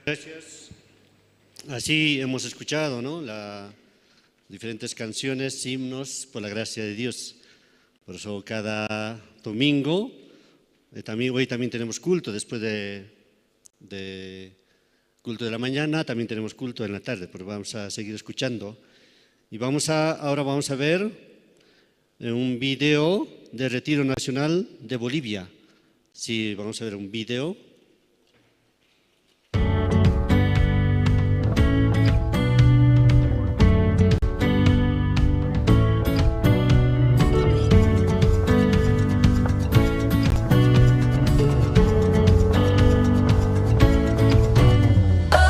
Gracias. Así hemos escuchado, ¿no? Las diferentes canciones, himnos, por la gracia de Dios. Por eso cada domingo, también, hoy también tenemos culto, después de culto de la mañana, también tenemos culto en la tarde, pero vamos a seguir escuchando. Y ahora vamos a ver un video del Retiro Nacional de Bolivia. Sí, vamos a ver un video. Oh.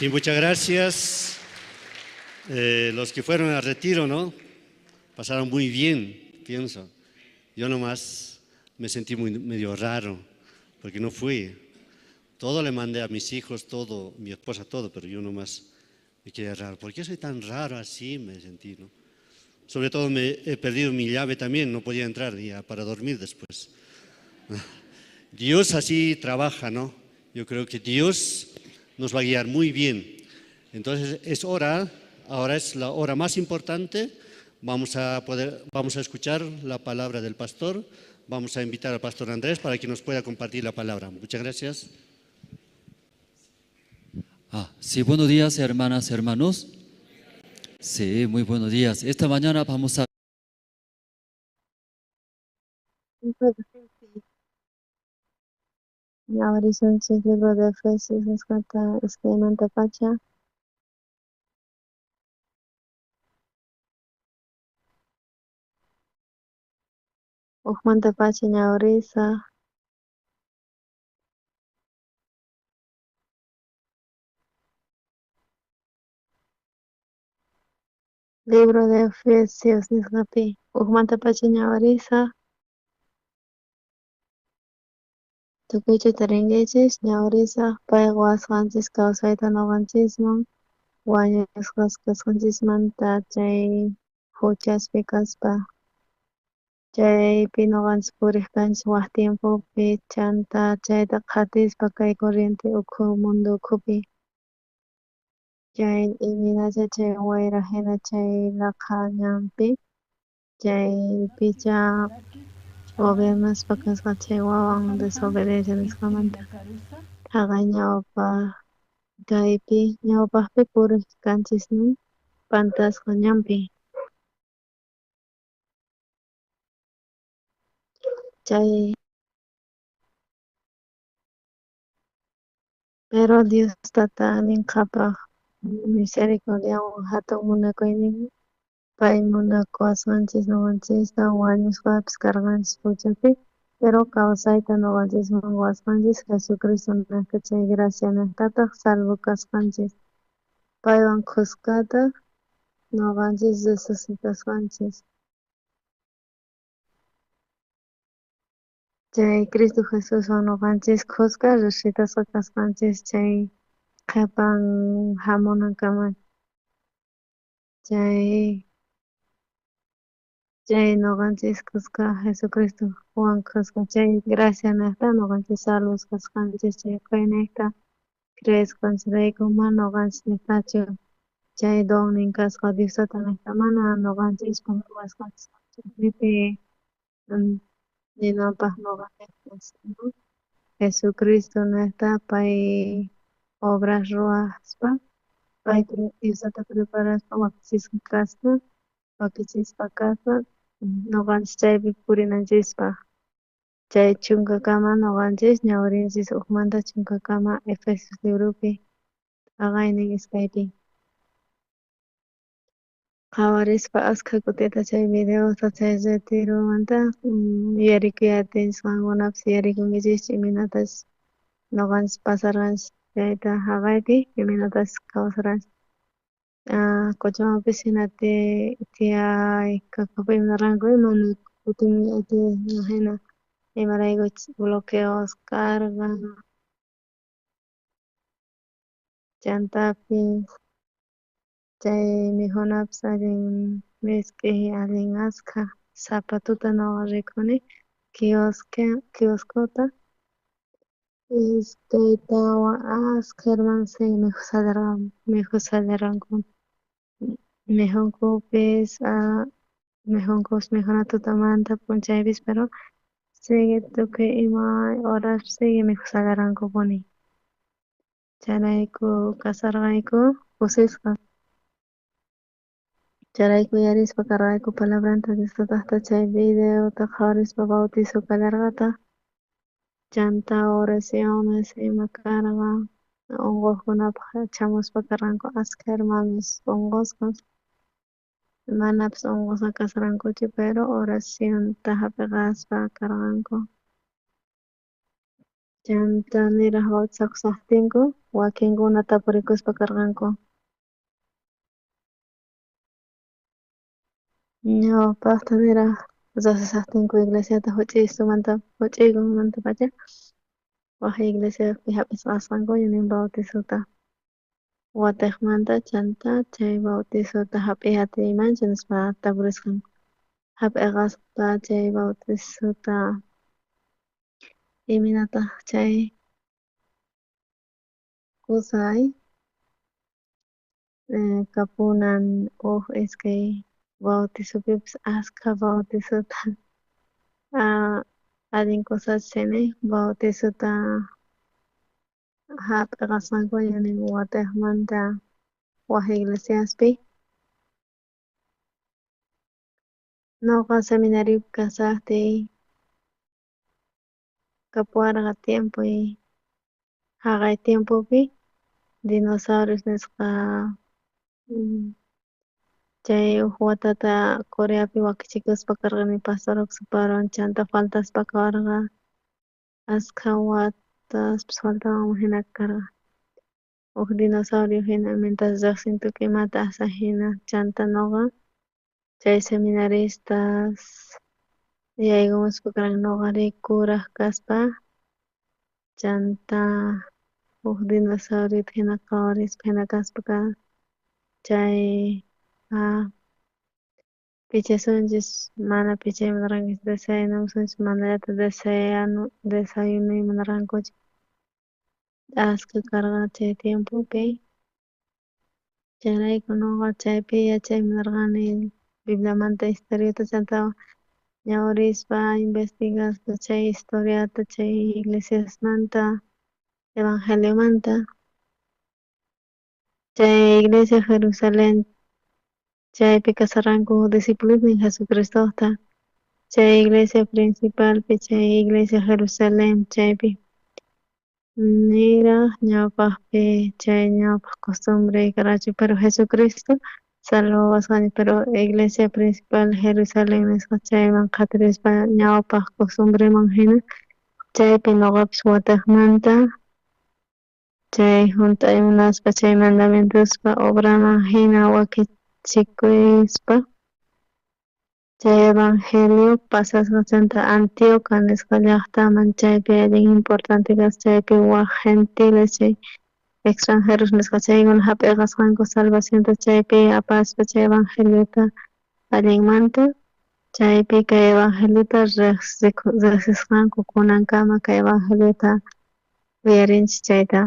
Sí, muchas gracias. Los que fueron al retiro, ¿no? Pasaron muy bien, pienso. Yo nomás me sentí muy, medio raro, porque no fui. Todo le mandé a mis hijos, todo, mi esposa, todo, pero yo nomás me quedé raro. ¿Por qué soy tan raro así? Me sentí, ¿no? Sobre todo me he perdido mi llave también, no podía entrar ya para dormir después. Dios así trabaja, ¿no? Yo creo que Dios nos va a guiar muy bien. Entonces es hora, ahora es la hora más importante. Vamos a escuchar la palabra del pastor. Vamos a invitar al pastor Andrés para que nos pueda compartir la palabra. Muchas gracias. Sí, buenos días, hermanas, hermanos. Sí, muy buenos días. Esta mañana vamos a... Ñawarisunchik libro de Efesios nisqata iskaymantapacha. Hukmantapacha ñawrisaq. Libro de Efesios nisqapi hukmantapacha ñawarisaq. Tukuychu tarinkichis ñawarisaq pay quwasqanchis kawsayta ñuqanchisman wañusqas kasqanchismanta chay huchaspi kaspa chaypi ñuqanchis puriq kanchis wak tiempopi chanta chayta qhatispa kay corriente ukhu mundo ukhupi chay imaynacha chay wayra hina chay laqha ñanpi chaypicha gobernaspa kasqa chay wawan desobediencia nisqamanta haqay ñawpaq kaypi ñawpaqpi puriq kanchis pantasqa ñanpi chay pero Dios tata allin qhapaq misericordiawan hatun munakuynin pay munakuwasqanchis ñuqanchista wañusqapis karqanchis huchapi pero kawsayta ñuqanchisman quwasqanchis Jesucristo niqta chay gracia niqtataq salvo kasqanchis paywan khuskataq ñuqanchis resucitasqanchis chay Cristo Jesuswan ñuqanchis khuska resucitasqa kasqanchis chay qhipan hamunankama chay ñuqanchis khuska Jesucristowan khuska chay gracia niqta ñuqanchis salvos kasqanchis chay payniqta creesqanchirayku mana ñuqanchis niqtachu chay donnin kasqa Dios tata niqta mana ñuqanchispa ruwasqanchis nipi ninanpaq ñuqanchis Jesucristo niqta pay obras ruwaspa pay Dios tata preparaspa wakichisqa kaspa wakichispa kaspa ñuqanchis chaypi purinanchispaq chay chunkakama ñuqanchis ñawirinchis hukmanta chunkakama Efesios libropi t'aqaynin iskaypi qhawarispa askha kutita chay videosta chay retiromanta yuyarikuy atinchis qankunapis yuyarikunkichis imaynatas ñuqanchis pasarqanchis chayta haqaypi imaynatas kawsarqanchis Cochabambapis hina tiyaykakupi imarqanku mana kutimuy atiyaspa hina imaraykuchus bloqueos karqa chantapis chay mikhunapis allin misk'i allin askha sapa tuta ñuqa rikuni kioscota iskay tawa askha hermanos mikhushallarqanku mikhunkupis mikhunkupis mikhuna tutamanta p'unchaypis pero sigue tukuy ima horas sigue mikhushallarqankupuni chayrayku kasarqayku kusisqa chayrayku yuyarispa karqayku palabranta Dios tataqta chay videota qhawarispa bautizo kallarqataq chanta oraciones ima karqa unquqkunapaq chamuspa karqanku askha hermanos unqusqas manapis unqusqa kasqankuchu pero oracionta hap'iqaspa karqanku. Chanta niraj bautizakushajtinku wakinkuna tapurikuspa karqanku. Ñawpajta niraj rejsishajtinku iglesiata juch'iytumanta juch'uykumantapacha waj iglesiapi jap'isqasqankuña nin bautizota watejmanta chanta chay bautizota jap'iy atiymanchu nispa tapurisqanku jap'iqaspa chay bautizota imaynataj chay qosay kapunan uj iskay bautizopipis askha bautizota allin cosachus chay nin bautizota jap'iqasqankuña nin watejmanta waj iglesiaspi. Noqa seminariopi kashajtiy kapuwarqa tiempoy jaqay tiempopi dinosaurios nisqa chay uj watata Coreapi wakichikuspa karqani pastor Oxuparon chanta faltaspa karqa askha wataspis faltawanman jina karqa uj dinosaurio jina mientras rejsin tukuy imata asajina chanta noqa chay seminaristas yaykumuspa karqan noqari kuraj kaspa chanta uj dinosauriota jina qhawarispa jina kaspa chay pichasunchis mana pichay munarqankuchu desayunamusunchis manallataq desayunuy munarqankuchu askha karqa chay tiempopi chayrayku noqa chaypi yachay munarqani Bibliamanta historiata chanta ñawrispa investigaspa chay historiata chay iglesiasmanta evangeliomanta chay iglesia Jerusalén chaypi kasharqanku discipulosnin Jesucristojta chay iglesia principalpi chay iglesia Jerusalén chaypi niraj ñawpajpi chay ñawpaj costumbre karqachu pero Jesucristo salvawasqanchej pero iglesia principal Jerusalén nisqa chayman qhatirispa ñawpaj costumbreman jina chaypi noqapis watejmanta chay junt'ay munaspa chay mandamientospa obraman jina wakichikuspa chay evangelio pasasqa chanta Antioquia nisqa llajtaman chaypi allin importante kasqa chaypi waj gentiles chay extranjeros nisqa chaykuna jap'iqasqanku salvacionta chaypi apaspa chay evangeliota allinmanta chaypi kay evangeliota rejsisqanku kunankama kay evangeliota uyarinchis chayta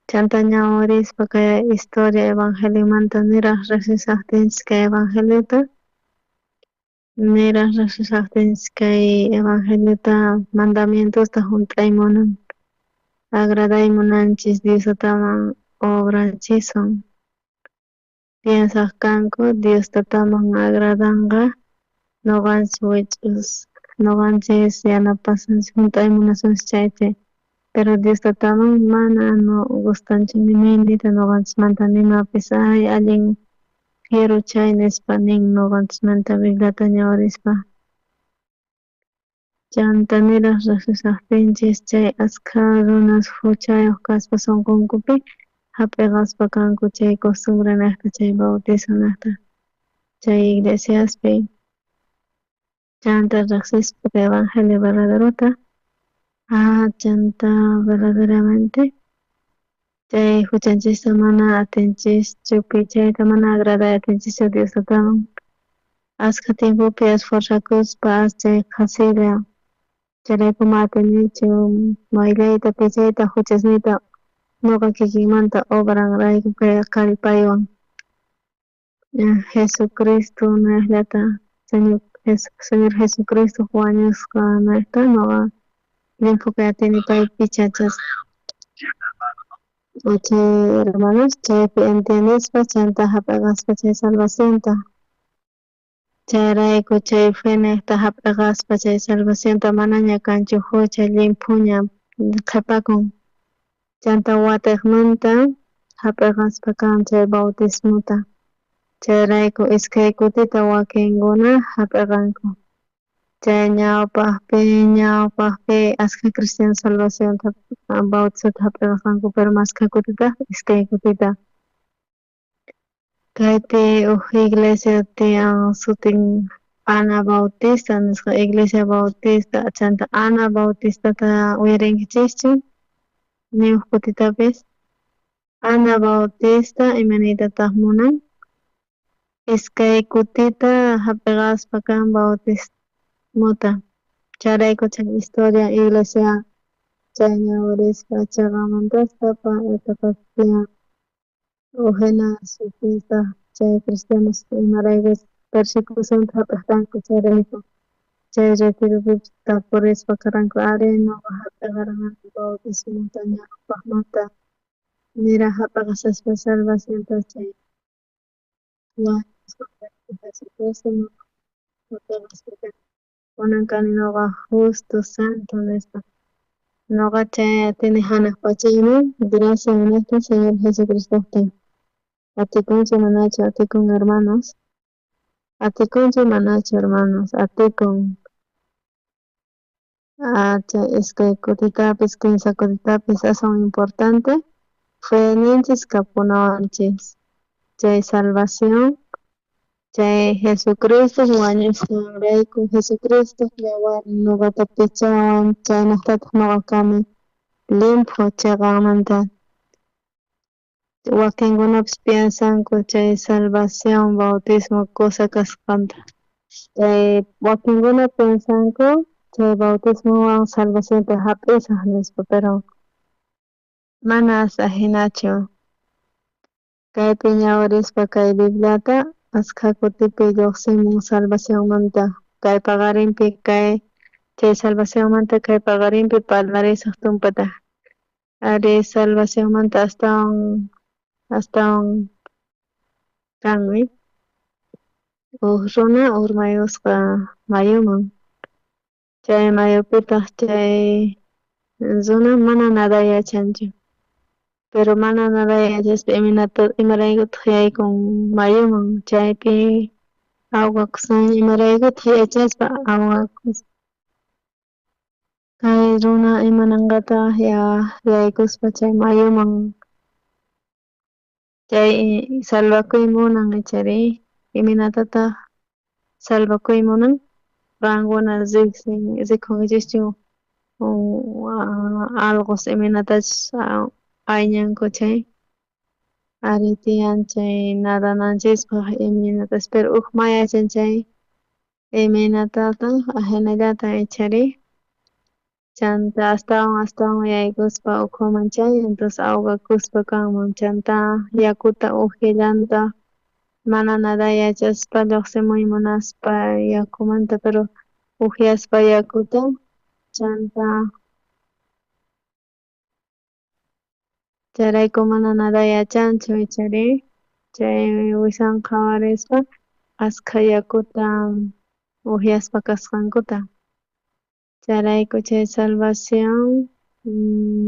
chanta ñawirispa kay historia evangeliomanta niraj rejsishajtinchis kay evangeliota niraj rejsishajtinchis kay evangeliota mandamientosta junt'ay munan agraday munanchis Diostaman obranchiswan piensaj kanku Dios tataman agradanqa noqanchis wich'us noqanchis yanapasunchis junt'ay munasunchis chayta pero Dios tataman mana no gustanchu nimaynita noqanchismanta nimapis ay allin fiero chay nispa nin noqanchismanta Bibliata ñawirispa chanta niraj rejsishajtinchis chay askha runas juchayoj kaspa sonqonkupi jap'iqaspa kanku chay costumbre nejta chay bautizo nejta chay iglesiaspi chanta rejsispa kay evangelio verdaderota chanta verdaderamente chay juchanchista mana atinchischu pichayta mana agraday atinchischu Dios tataman askha tiempopi esforzakuspa chay qhasilla chayrayku mana atinichu mayllayta pichayta juchasniyta noqa kikinmanta obranrayku kay kallpaywan Jesucristo nejllata Señor Jesucristo wañusqa nejta noqa llimphu kay atini pay pichachasqa chay hermanos chaypi entiendespa chanta jap'iqaspa chay salvacionta chayrayku chay fe nejta jap'iqaspa chay salvacionta manaña kanchu jucha llimphuña qhepakun chanta watejmanta jap'iqaspa kan chay bautismota chayrayku iskay kutita wakinkuna jap'iqanku. Chay ñawpajpi askha cristiano salvacionta bautizota jap'iqasqanku, pero maskha kutita, iskay kutita. Kaypi uj iglesia tiyan sutin Ana Bautista nisqa, iglesia Bautista, chanta Ana Bautistata uyarinkichischu ni uj kutitapis. Ana Bautista imaniytataq munan? Iskay kutita jap'iqaspa kan bautismota, chayrayku chay historia iglesia chay ñawirispa cheqamanta sapa etapapi tiyan uj jina sutita chay cristianos imarayku persecucionta jap'ejtanku chayrayku chay retiropipis tapurispa karqanku ari noqa jap'iqarqani bautismota ñawpajmanta niraj jap'iqashaspa salvacionta chay wañusqanrayku Jesucristo jap'iqaspa kani kunan kani noqa justo santo nispa noqa chay atini janaj pachaman gracias nuestro Señor Jesucristojta. Atikunchu manachu atikun hermanos? Atikunchu manachu hermanos? Atikun. Chay iskay kutitapis kinsa kutitapis aswan importante feninchis kapunawanchis chay salvación chay Jesucristo wañusqanrayku Jesucristo yawarnin noqata pichawan chaynejtataj noqa kani limpio cheqanmanta. Wakinkunapis piensanku chay salvación bautismo cosa kasqanta chay wakinkuna piensanku chay bautismowan salvacionta jap'isaj nispa, pero manas ajinachu. Kaypi ñawirispa kay Bibliata askha kutipi lluqsimun salvacionmanta kay paqarinpi kay chay salvacionmanta kay paqarinpi parlarisaj tumpata. Ari salvacionmanta astawan kanmi uj runa urmayusqa mayuman chay mayupitaj chay runa mana nada yachanchu pero mana nada yachaspa imaraykutaq yaykun mayuman chaypi awqakusan imaraykutaq yachaspa awqakusan kay runa imananqataq yaykuspa chay mayuman chay salvakuy munan ichari imaynatataq salvakuy munan qankuna rikunkichischu alqos imaynatachus ayñanku chay ari tiyan chay nadananchispaj imaynatas pero uj ma yachan chay imaynatataq ajinallata ichari chanta astawan yaykuspa ukhuman chay entonces awqakuspa kanman chanta yakuta ujyallantaq mana nada yachaspa lluqsimuy munaspa yakumanta pero ujyaspa yakuta chanta chayrayku mana nada yachanchu ichari chay wisan qhawarispa askha yakuta ujyaspa kasqankuta chayrayku chay salvación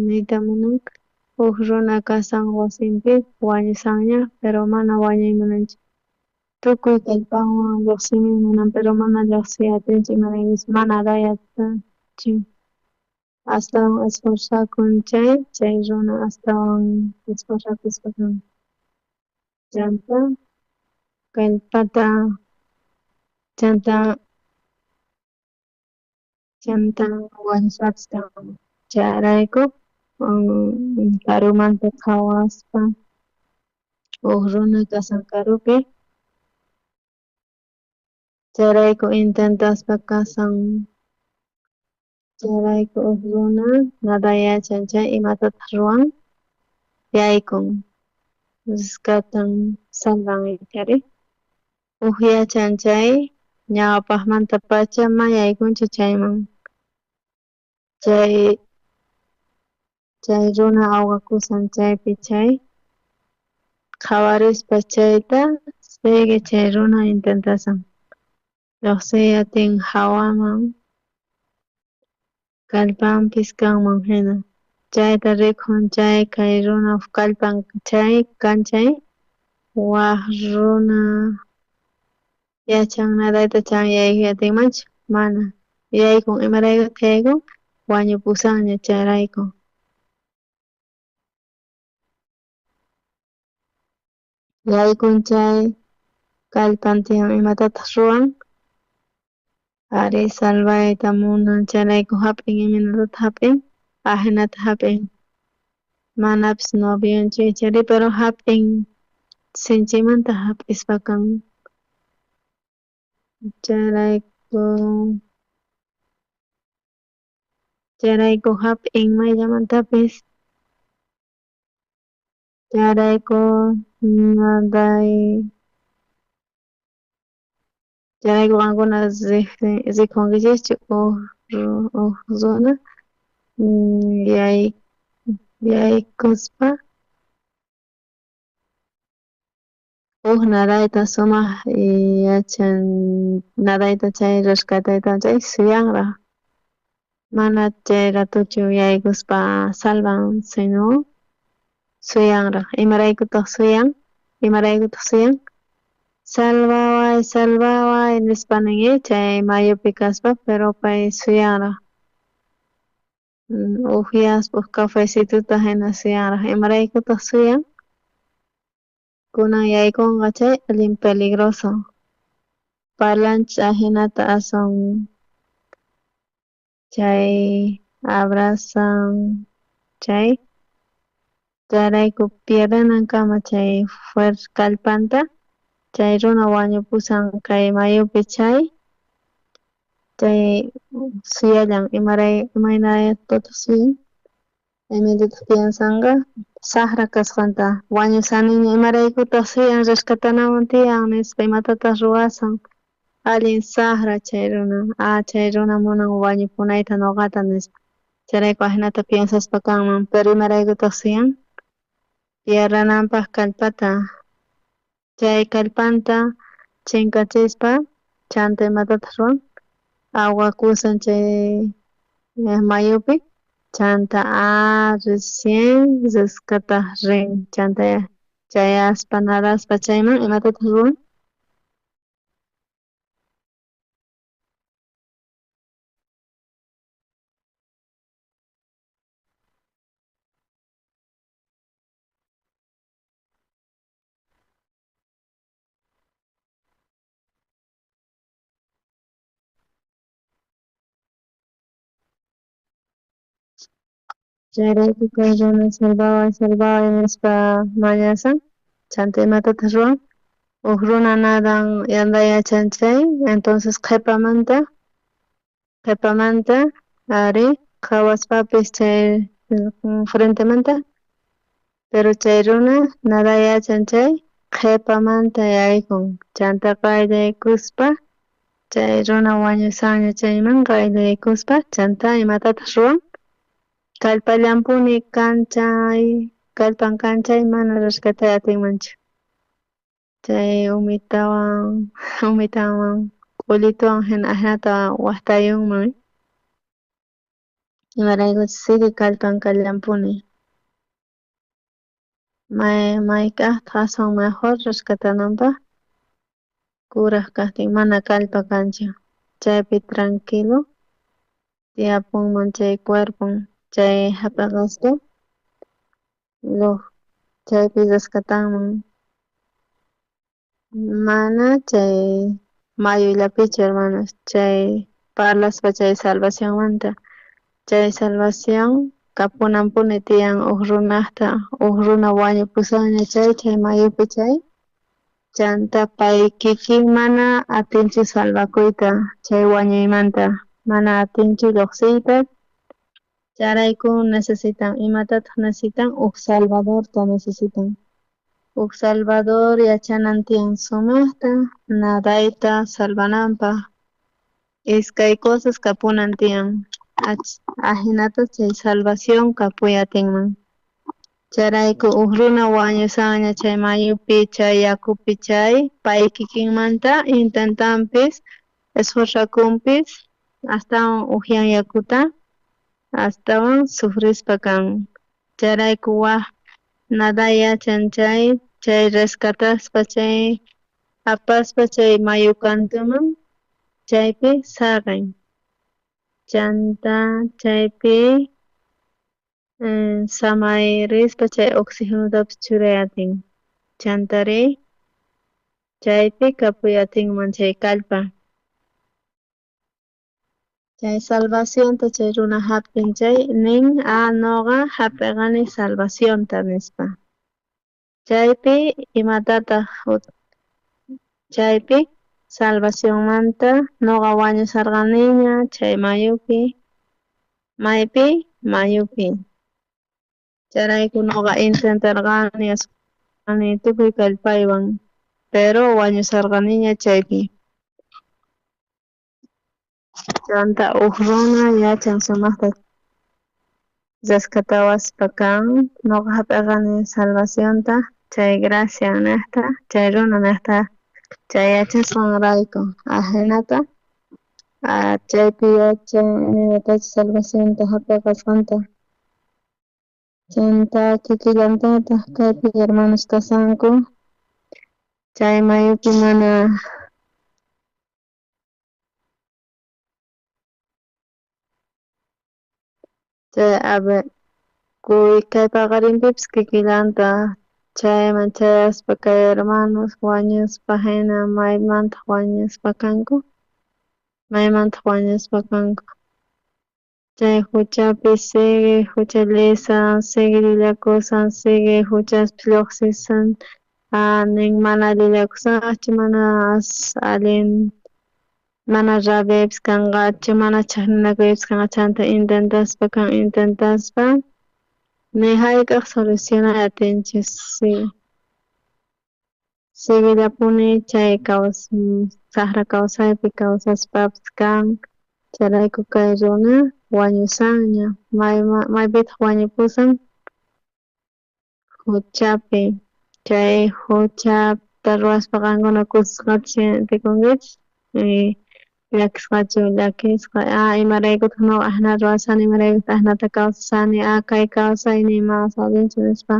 niyta munan uj runa kasan wasinpi wañusanña pero mana wañuy munanchu tukuy kallpanwan lluqsimuy munan pero mana lluqsiy atinchu imaraykuchus mana nada yachanchu astawan esforzakun chay runa astawan esforzakuspa kan chanta kallpata chanta wañuspapis kanman chayrayku karumanta qhawaspa uj runa kasan karupi chayrayku intentaspa kasan chayrayku uj runa nada yachan chay imatataq ruwan yaykun rescatan salvan ichari uj yachan chay ñawpajmantapacha ma yaykunchu chayman chay runa awqakusan chaypi chay qhawarispa chayta sigue chay runa intentasan lluqsiy atin jawaman kallpanpis kanman jina chayta rikun chay kay runa kallpan chay kan chay waj runa yachan nadayta chay yaykuy atinmanchu mana. Yaykun imaraykutaj yaykun wañupusanña chayrayku. Yaykun chay kallpan tiyan imatataj ruwan ari salvayta munan chayrayku jap'in imaynatataj jap'in ajinata jap'in manapis novionchu ichari pero jap'in sinchimanta jap'ispa kan chayrayku chayrayku jap'in mayllamantapis chayrayku naday chayrayku qankuna rikunkichischu uj runa yaykuspa uj nadayta sumaj yachan nadayta chay rescatayta chay suyanraj mana chay ratochu yaykuspa salvan sino suyanraj imaraykutaj suyan imaraykutaj suyan salvaway salvaway nispa nin chay mayupi kaspa pero pay suyanraj ujyaspa uj cafecituta hina suyanraj imaraykutaj suyan kunan yaykunqa chay allin peligroso parlanchis ajinata aswan chay abrazan chay chayrayku pierdenankama chay fuerza kallpanta chay runa wañupusan kay mayupi chay chay suyallan imaynatataj suyan imaynatataq piensanqa sajra kasqanta wañusaniña imaraykutaj suyan rescatanawan tiyan nispa imatataq ruwasan allin sajra chay runa chay runa munan wañupunayta noqata nispa chayrayku ajinata piensaspa kanman pero imaraykutaj suyan pierdananpaj kallpata chay kallpanta chinkachispa chanta imatataj ruwan awakusan chay mayupi chanta recién rescataj rin chanta chayaspa nadaspa chayman imatataj ruwan. Chayrayku kay runa salvaway salvaway nispa mañasan chanta imatataj ruwan uj runa nadan yachan chay entonces qhepamanta ari qhawaspapis chay frentemanta pero chay runa nada yachan chay qhepamanta yaykun chanta qayllaykuspa chay runa wañusanña chayman qayllaykuspa chanta imatataj ruwan kallpallampuni kan chay kallpan kan chay mana rescatay atinmanchu chay umitawan k'ullituwan hina ajinata wajtayunman imaraykuchus sigue kallpan kallampuni mayk'ajtaj aswan mejor rescatananpaj kuraj kajtin mana kallpa kanchu chaypi tranquilo tiyapunman chay cuerpon chay jap'eqaspa chaypi rescatanman mana chay mayullapichu hermanos chay parlaspa chay salvacionmanta chay salvación kapunanpuni tiyan uj runajta uj runa wañupusanña chay chay mayupi chay chanta pay kikin mana atinchu salvakuyta chay wañuymanta mana atinchu lluqsiyta chayrayku necesitan imatataj necesitan uj salvadorta necesitan uj salvador yachanan tiyan sumajta nadayta salvananpaj iskay cosas kapunan tiyan ajinata chay salvación kapuy atinman chayrayku uj runa wañusanña chay mayupi chay yakupi chay pay kikinmanta intentanpis esforzakunpis astawan ujyan yakuta astawan sufrispa kan chayrayku waj naday yachan chay chay rescataspa chay apaspa chay mayu kantuman chaypi saqen. Chanta chaypi samayrispa chay oxigenotapis churay atin. Chantari chaypi kapuy atinman chay kallpa. Chay salvacionta chay runa hap'in chay nin noqa hap'iqani salvacionta nispa. Chaypi imatataq chaypi salvacionmanta noqa wañusarqaniña chay mayupi maypi mayupi chayrayku noqa intentarqani tukuy kallpaywan pero wañusarqaniña chaypi. Chanta uj runa yachan sumaqta rescatawaspa kan noqa hap'iqani salvacionta chay gracia niqta chay runa niqta chay yachasqanrayku ajinata chaypi yachan imaynatachus salvacionta hap'iqasqanta. Chanta kikillantataq kaypi hermanos kasanku chay mayupi mana chay kay paqarinpipis kikillanta chayman chayaspa kay hermanos wañuspa hina maymantaq wañuspa kanku maymantaq wañuspa kanku chay huchapi sigue juchallisan sigue llullakusan sigue huchaspi lluqsisan nin mana llullakusaqchu mana allin mana rabiaypis kanqachu mana chhiqninakuypis kanqachu chanta intentaspa kan intentaspa ni hayk'aq solucionay atinchu siguellapuni chay saqra kawsaypi kawsaspapis kan chayrayku kay runa wañusanña maypitaq wañupusan huchapi chay huchata ruwaspa qankuna kusisqachu sientekunkichis llakisqachu llakisqa imaraykutaq nuqa ajinata ruwasani imaraykutaq ajinata kawsasani kay kawsayniy mana allinchu nispa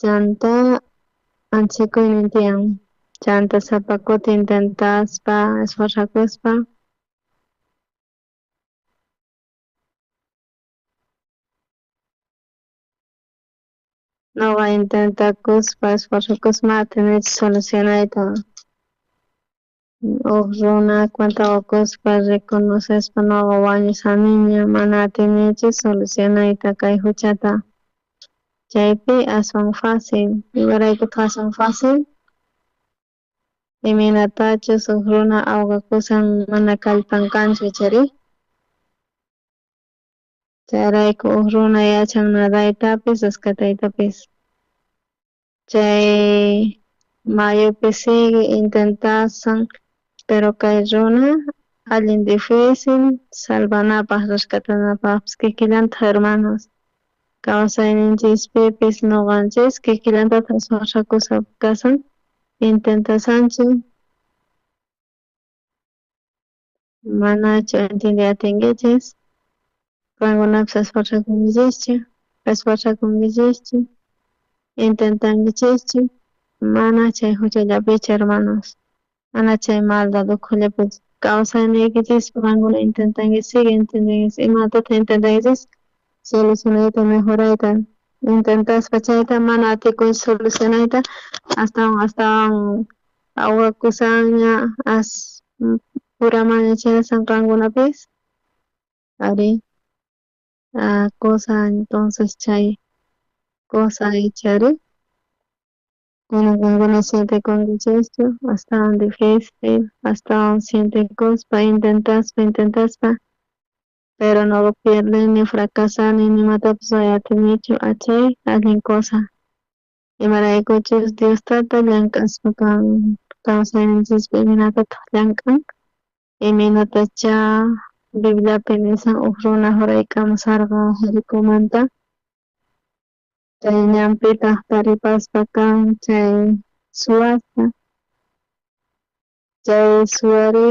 chanta manchakuynin tiyan chanta sapa kuti intentaspa esforzakuspa noqa intentakuspa esforzakuspa mana atinichu solucionayta uj runa cuenta qukuspa reconocespa noqa wañusaniña mana atinichu solucionayta kay huchata chaypi aswan fácil imaraykutaq aswan fácil imaynatachus uj runa awqakusan mana kallpan kanchu chari chayrayku uj runa yachan nadaytapis rescataytapis chay mayupi sigue intentasan pero kay runa allin difícil salvanapaq rescatanapaqpis kikillantaq hermanos kawsayninchispipis noqanchis kikillantataq esforzakuspa kasan intentasanchik manachu entiendey atinkichis qankunapis esforzakunkichischu esforzakunkichischu intentankichischu mana chay huchallapichu hermanos mana chay maldad ukhullapichu kawsayniykichispi qankuna intentankichis sigue intentankichis imatataq intentankichis solucionayta mejorayta intentaspa chayta mana atikunchu solucionayta astawan astawan awqakusanña as puramaña chayasan qankunapis ari cosa entonces chay cosa ichari kunan qankuna sientekunkichischu astawan difícil astawan sientekuspa intentaspa intentaspa pero no pierdeni fracasani nimatapis ruway atinichu chay allin cosa imaraykuchus Dios tata llank'aspa kan kawsayninchispi imaynatataq llank'an imaynatacha Bibliapi nisan uj runa juraykamusarqa Jericomanta chay ñanpitaq taripaspa kan chay suwasta chay suwari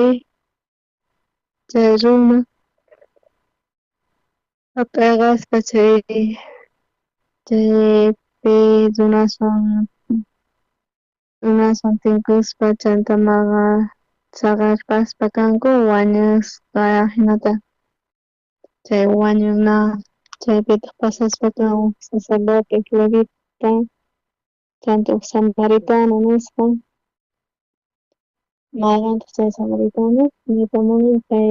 chay runa hap'iqaspa chay chaypi runaswan runaswan tinkuspa chanta maqa saqerpaspa kanku wañusqa jinata. Chay wañuna chaypitaj pasaspa kan uj sacerdote uj levita chanta uj samaritano nisqa. Mayqentaj chay samaritano niyta munan chay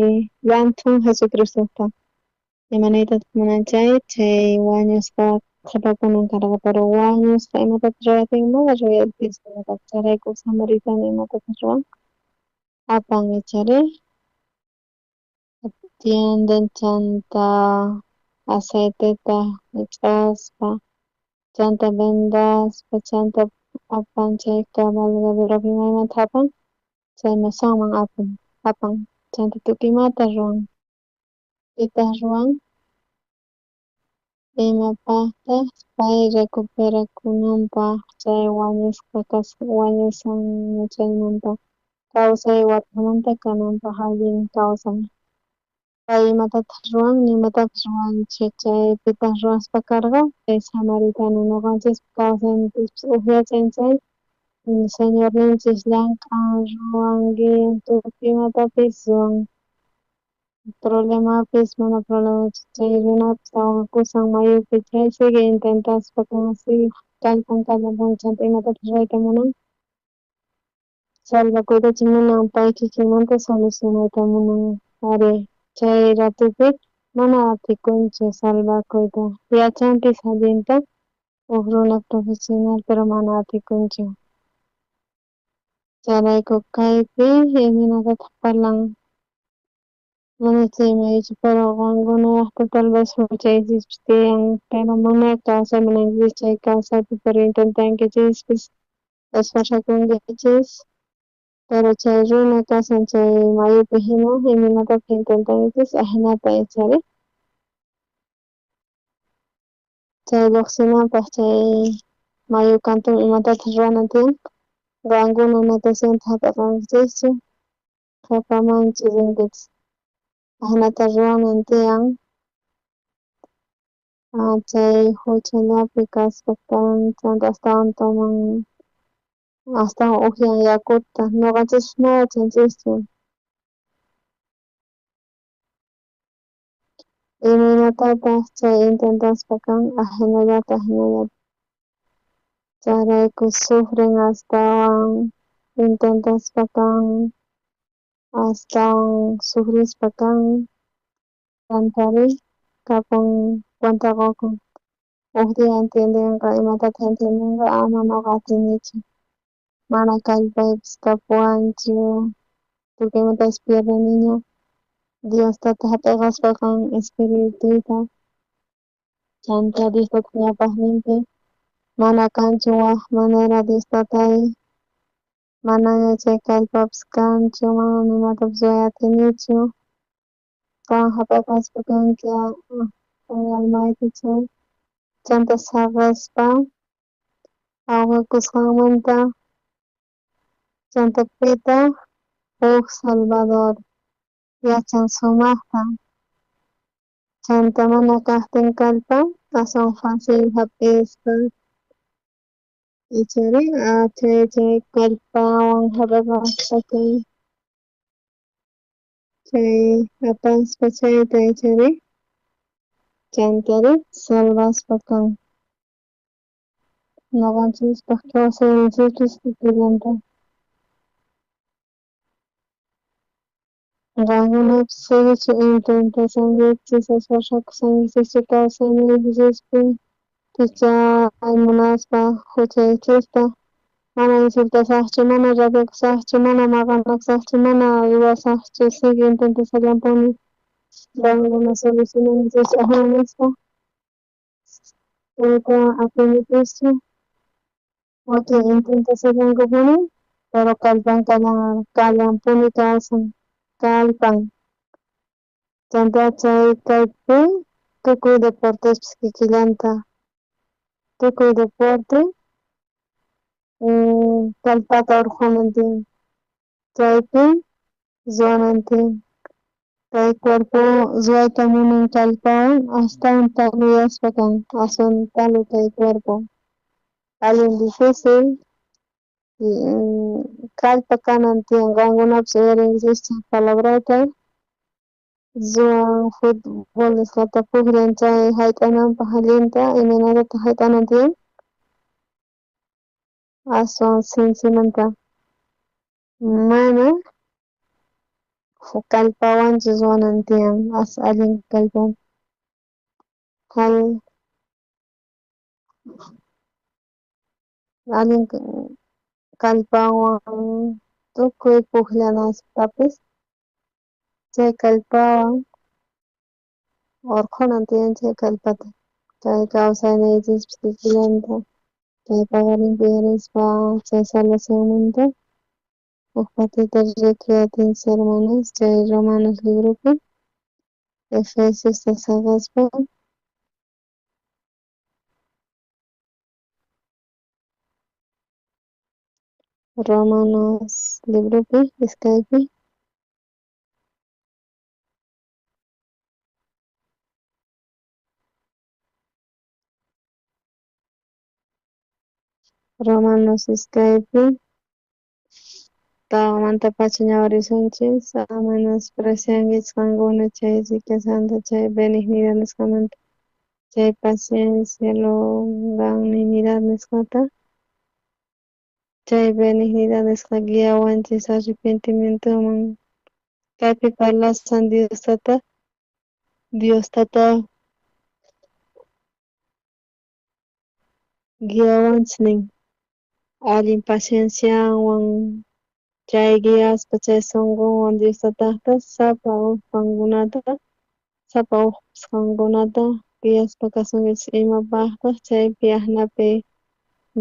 llanthun Jesucristojta. Ima niytataj munan chay? Chay wañusqa qhepakunan karqa, pero wañusqa imatapis ruwajtin mana ruwayta chayrayku samaritano imatataj ruwan apan ichari atienden chanta aceiteta jich'aspa chanta vendaspa chanta apan chay cabalgadurapi maymanta apan chay mesonman apan chanta tukuy imata ruwan. Pitaj ruwan imapajtaj pay recuperakunanpaj chay wañusqa wañushan chaymanta kawsay watejmanta kananpaj allin kawsay. Pay imatataj ruwan ni imatapis ruwanchu chay pitaj ruwaspa karqa chay samaritano noqanchejpa kawsayninchejpis uj yachan chay Señorninchej llank'an ruwan guian tukuy imatapis ruwan problemapis mana problemachu chay runapis ahogakushan mayupi chay sigue intentaspa sigue kallpan kallanpuni chanta imatapis ruwayta munan salvakuytachu munan pay kikinmanta solucionayta munan ari chay ratupi mana atikunchu salvakuyta yachanpis allinta uj runa profesional pero mana atikunchu chayrayku kaypi imaynatataj parlan mana chay mayuchu pero qankunapajta tal vez juchaykichis tiyan pero mana kawsay munankichis chay kawsaypi pero intentankichispis esforzakunkichis pero chay runa kashan chay mayupi jina imaynatapis intentankichis ajinata ichari chay llojsinanpaj chay mayu kantuman imatataj ruwanan tiyan qankuna natacionta jap'eqankichischu qhepamanchu rinkichis ajinata ruwanan tiyan chay juchallapi kaspa chanta astawan toman astawan ujyan yakuta noqanchejpis mana yachanchischu imaynatataj chay intentaspa kan ajinallata ajinallata chayrayku sufren astawan intentaspa kan astawan sufrispa kan chantari kapun cuenta qokun uj día entiendenqa imatataj entiendenqa ama noqa atinichu mana kallpaypis kapuwanchu tukuy imatapis pierdeniña Dios tata jap'eqaspa kan espirituyta chanta Dios tata ñawpajninpi mana kanchu waj manera Dios tatay manaña chay kallpapis kanchu mana ni imatapis ruway atinichu qan jap'eqaspa kanki almayta chay chanta saqespa ahogakusqanmanta chanta pitaj uj salvador yachan sumajta chanta mana kajtin kallpa aswan facil jap'ispa ichari chay chay kallpawan jap'eqaspa chay chay apaspa chayta ichari chantari salvaspa kan noqanchispaj kawsayninchispis kikillanta qankunapis seguichu intentashankichis esforzakushankichischu kawsayniykichispi kicha munaspa juchaykichista mana insultasajchu mana rabiakusajchu mana maqanakusajchu mana ruwasajchu sigue intentashallampuni qankuna solucionankichis ajina nispa chayta atinkichischu wakin intentashallankupuni pero kallpan kallanpuni kawsan kallpan chanta chay kaypi tukuy deportespis kikillanta tukuy deporte kallpata orqhonan tiyan chaypi ruwanan tiyan kay cuerpo ruwayta munan kallpawan astawan taluyaspa kan aswan talu kay cuerpo allin difícil kallpa kanan tiyan qankunapis uyarinkichis chay palabrata. Ruwan fútbol nisqata pujllan chay hayt'ananpaq allinta, imaynatataq hayt'anan tiyan? Aswan sinchimanta mana kallpawanchu ruwanan tiyan, as allin kallpawan allin kallpawan tukuy pujllanastapis chay kallpawan orqhonan tiyan chay kallpata kay kawsayniykichispis kikillanta kay paqarinpi uyarispa chay salvacionmanta uj patita recreatinchis hermanos chay Romanos libropi Efesiosta saqespa. Romanos libropi iskaypi Romanos iskaypi tawamantapacha ñawirisunchis ama menospreciankichis qankuna chay riquezanta, chay benignidad nisqamanta, chay paciencia, longanimidad nisqata, chay benignidad nisqa guiawanchis arrepentimientoman. Kaypi parlasan Dios Tata, Dios Tata guiawanchis nin allin pacienciawan chay guiaspa chay sonqonwan Dios Tatajta sapa uj qankunata, sapa uj qankunata guiaspa kasunkichis imapajtaj chaypi ajnapi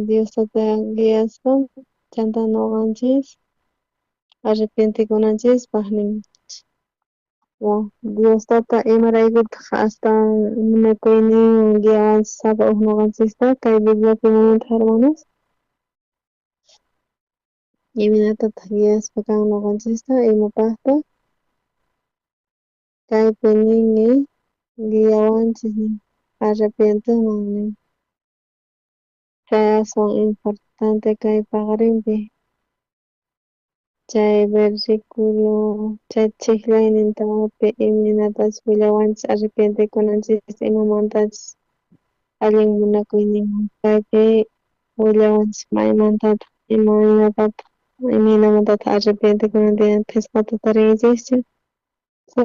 Dios Tata guiaspa chanta noqanchis arrepientikunanchispaj nin. Dios Tata imaraykutaq astawan munakuyninwan guiawanchis sapa uj noqanchista kay Bibliapi imanintaq hermanos? Imaynatataq guiaspa kan noqanchista imapajtaj? Kaypi nin guiawanchis nin arrepientoman nin. Chay aswan importante kay paqarinpi chay versículo chay chijllaynin tawapi imaynatachus willawanchis arrepientekunanchista imamantachus allin munakuyninwan kaypi willawanchis maymantataq imaynatataq imaynamantataq arrepientekunan tiyan phisqata tarinchischu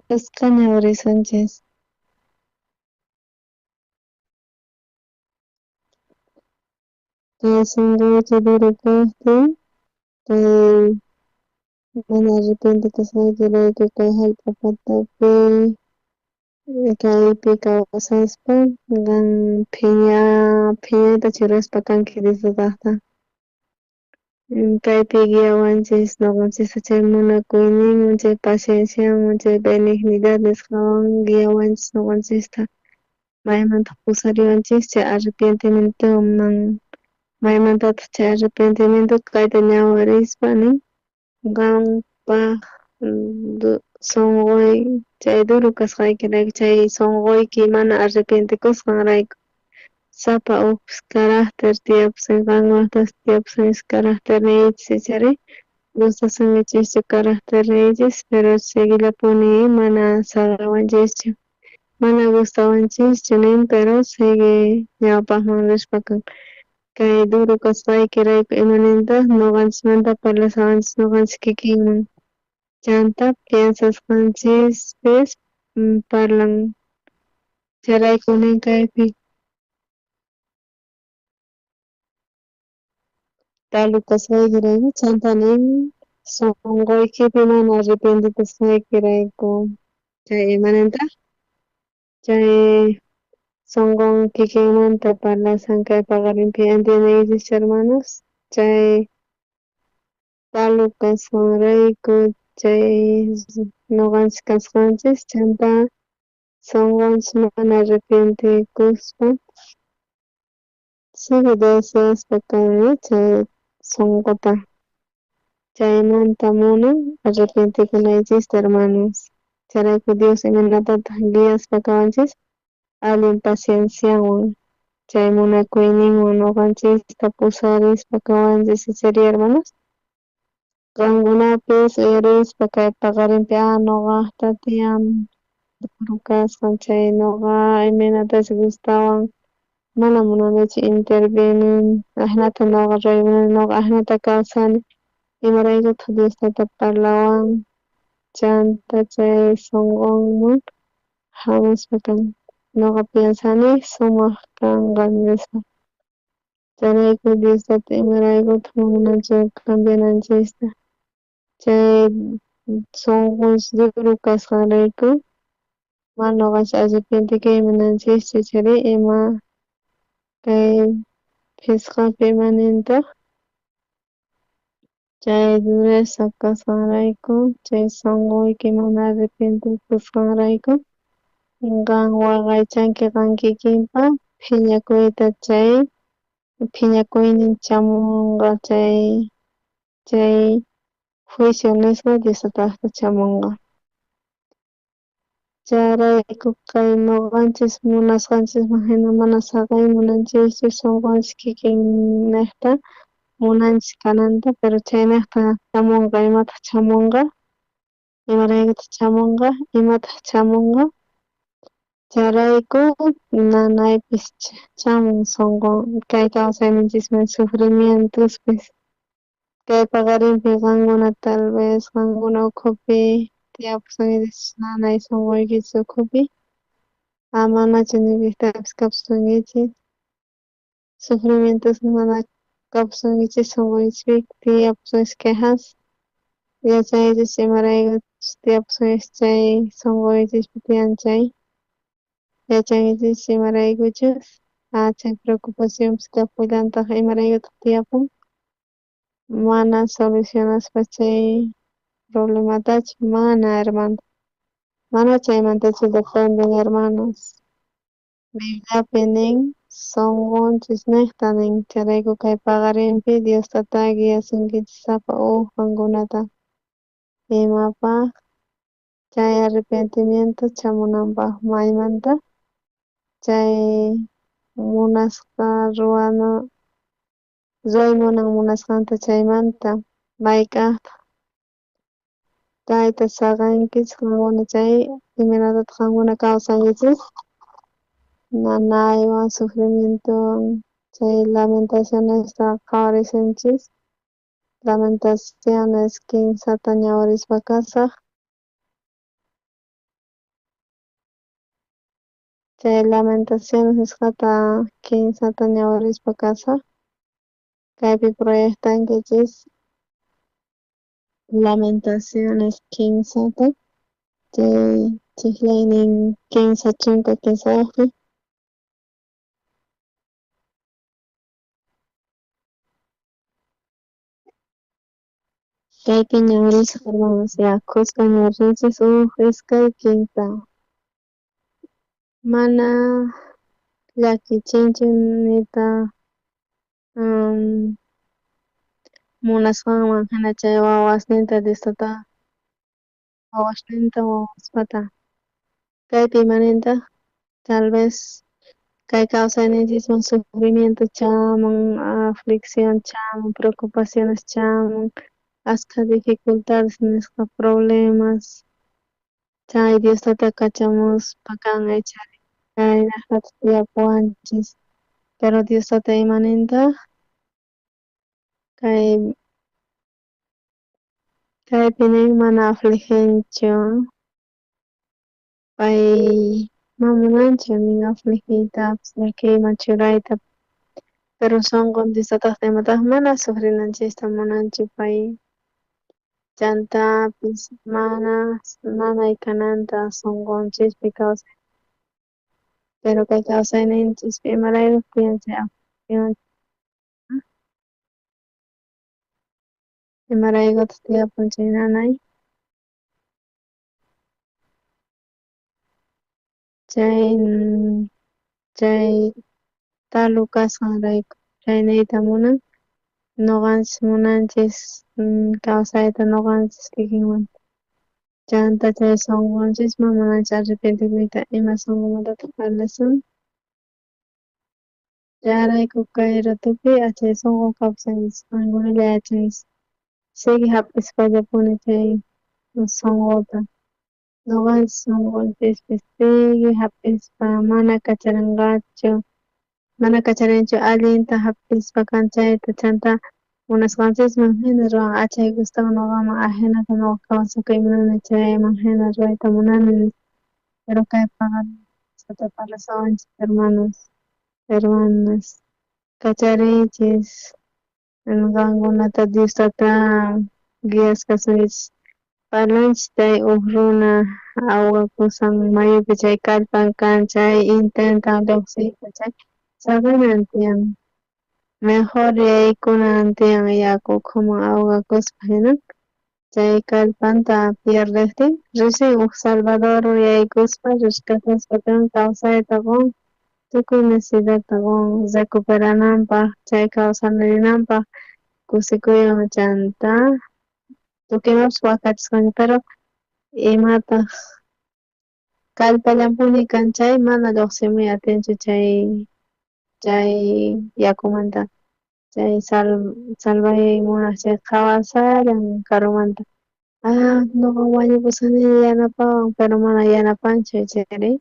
phisqa ñawirisunchis. Kay sonqoyki duro kajtin kay mana arrepientekusqaykirayku kay jallp'a patapi kaypi kawsaspa qan phiñayta churaspa kanki Dios Tatajta. Kaypi guiawanchis noqanchista chay munakuyninwan chay paciencianwan chay benignidad nisqawan guiawanchis noqanchista maymantaq pusariwanchis chay arrepientimientoman maymantataq chay arrepentimiento kayta ñawirispa nin qanpaj sonqoy chay duro kasqaykirayku chay sonqoyki mana arrepientekusqanrayku sapa ujpis carácter tiyapusun qankunajtapis tiyapusun caracterniykichis ichari gustasunkichikchu caracterniykichis pero seguillapuni mana saqewanchischu mana gustawanchischu nin pero sigue ñawpajman rispa kan kay duro kasqaykirayku imanintaq noqanchismanta parlashawanchis noqanchis kikinman chanta piensasqanchispis parlan chayrayku nin kaypi talu kasqaykirayku chanta nin sonqoykipi mana arrepientekusqaykirayku chay imanintaq chay sonqon kikinmanta parlashan kay paqarinpi entiendeykichis hermanos chay talu kasqanrayku chay noqanchis kasqanchis chanta sonqonchis mana arrepientekuspa sigue deseaspa kan chay sonqota chaymanta munan arrepientekunaychista hermanos chayrayku Dios imaynatataq guiaspa kawanchis allin pacienciawan chay munakuyninwan noqanchista pusarispa kawanchis ichari hermanos qankunapis uyarispa kay paqarinpi noqajta tiyan Kasqan chay noqa imaynatachus gustawan mana munanichu intervenir ajinata noqa ruway munani noqa ajinata kawsani imaraykutaj Dios tata parlawan chanta chay sonqonman jamuspa kan noqa piensani sumaj kanqa nispa chayrayku Dios tata imaraykutaj mana munanchu cambiananchista chay sonqonchis duro kasqanrayku mana noqanchis arrepientikuy munanchischu chayri ima kay phisqapi ima nintaj chay dureza kasqanrayku chay sonqoyki mana arrepientikusqanrayku qan waqaychanki qan kikinpa phiñakuyta chay phiñakuynin chamunqa chay chay juicio nisqa Dios tatajta chamunqa chayrayku kay noqanchis munasqanchisman hina mana saqey munanchischu sonqonchis kikinnejta munanchis kananta pero chaynejta chamunqa imataj chamunqa imaraykutaq chamunqa imataj chamunqa chayrayku nanaypis chamun sonqo kay kawsayninchisman sufrimientospis kay paqarinpi qankuna tal vez qankuna ukhupi tiyapusunkichis nanay sonqoykichis ukhupi amanachu nipiktapis kapusunkichis sufrimientos mana kapusunkichis sonqoykichispi tiyapusunkichis quejas yachankichis imaraykuchus tiyapusunkichis chay sonqoykichispi tiyan chay yachankichis imaraykuchus chay preocupacionpis kapullantaj imaraykutaq tiyapun mana solucionaspa chay problematachu mana hermano mana chaymantachu dependen hermanos Bibliapi nin sonqonchisnejta nin chayrayku kay paqarinpi Dios tata guiasunkichis sapa uj qankunata imapaj chay arrepentimiento chamunanpaj maymanta chay munasqa ruwana ruway munan munasqanta chaymanta mayk'ajtaj kayta saqenkichis qankuna chay imaynatataq qankuna kawsankichis nanaywan sufrimientowan chay lamentacionesta qhawarisunchis lamentaciones kinsata ñawirispa kasaj chay lamentaciones nisqata kinsata ñawirispa kasaj kaypi proyectankichis lamentaciones kinsata chay chijllaynin 33 kaypi ñawirisaj hermanos ya khuska ñawirisunchis uj iskay kinsa mana llakichinchu nitaj munasqanman jina chay wawasninta Dios tata wawasninta wawaspata kaypi ima nintaj tal vez kay kawsayninchisman sufrimiento chamun aflicción chamun preocupaciones chamun askha dificultades nisqa problemas chay Dios tata kachamuspa kan ichari kaynejtata tiyapuwanchis pero Dios tata ima nintaj kay kaypi nin mana afliginchu pay mana munanchu nin afligiytapis llakiyman churayta pero sonqon Dios tatajta imataj mana sufrinanchista munanchu pay chantapis mana nanay kananta sonqonchispi kawsay pero kay kawsayninchispi imarayku tiyan chay aflicción imaraykutaq tiyapun chay nanay chay chay talu kasqanrayku chay niyta munan noqanchis munanchis kawsayta noqanchis kikinmanta chanta chay sonqonchisman munanchis arrepientikuyta ima sonqomantataq parlasun chayrayku kay ratopi chay sonqo kawsanchis qankunalla yachanchis sigue hap'ispallapuni chay sonqota Noqanchis sonqonchispi sigue hap'ispa mana kacharinqachu, mana kacharinchu allinta hap'ispa kan chayta chanta munasqanchisman hina ruwan achay gustan noqaman ajinata noqa kawsakuy munani chayman hina ruwayta munani pero kay paqarin parlasawanchis hermanos, hermanas kachariychis qankunata Dios tata guiasqasunkichis parlanchis chay uj runa ahogakushan mayupi chay kallpan kan chay intentan llojsiyta chay saqenan tiyan mejor yaykunan tiyan yaku ukhuman ahogakuspa hina chay kallpanta pierdejtin recién uj salvador yaykuspa rescataspa kan kawsayta qon tukuy necesidadta qon recuperananpaj chay kawsarinanpaj kusikuywan chanta tukuy imapis waqachisqanchis pero imataj kallpallampuni kan chay mana llojsimuy atinchu chay chay yakumanta chay salvay munaj chay qhawasallan karumanta ah noqa wañupusaniña yanapawan pero mana yanapanchu chayri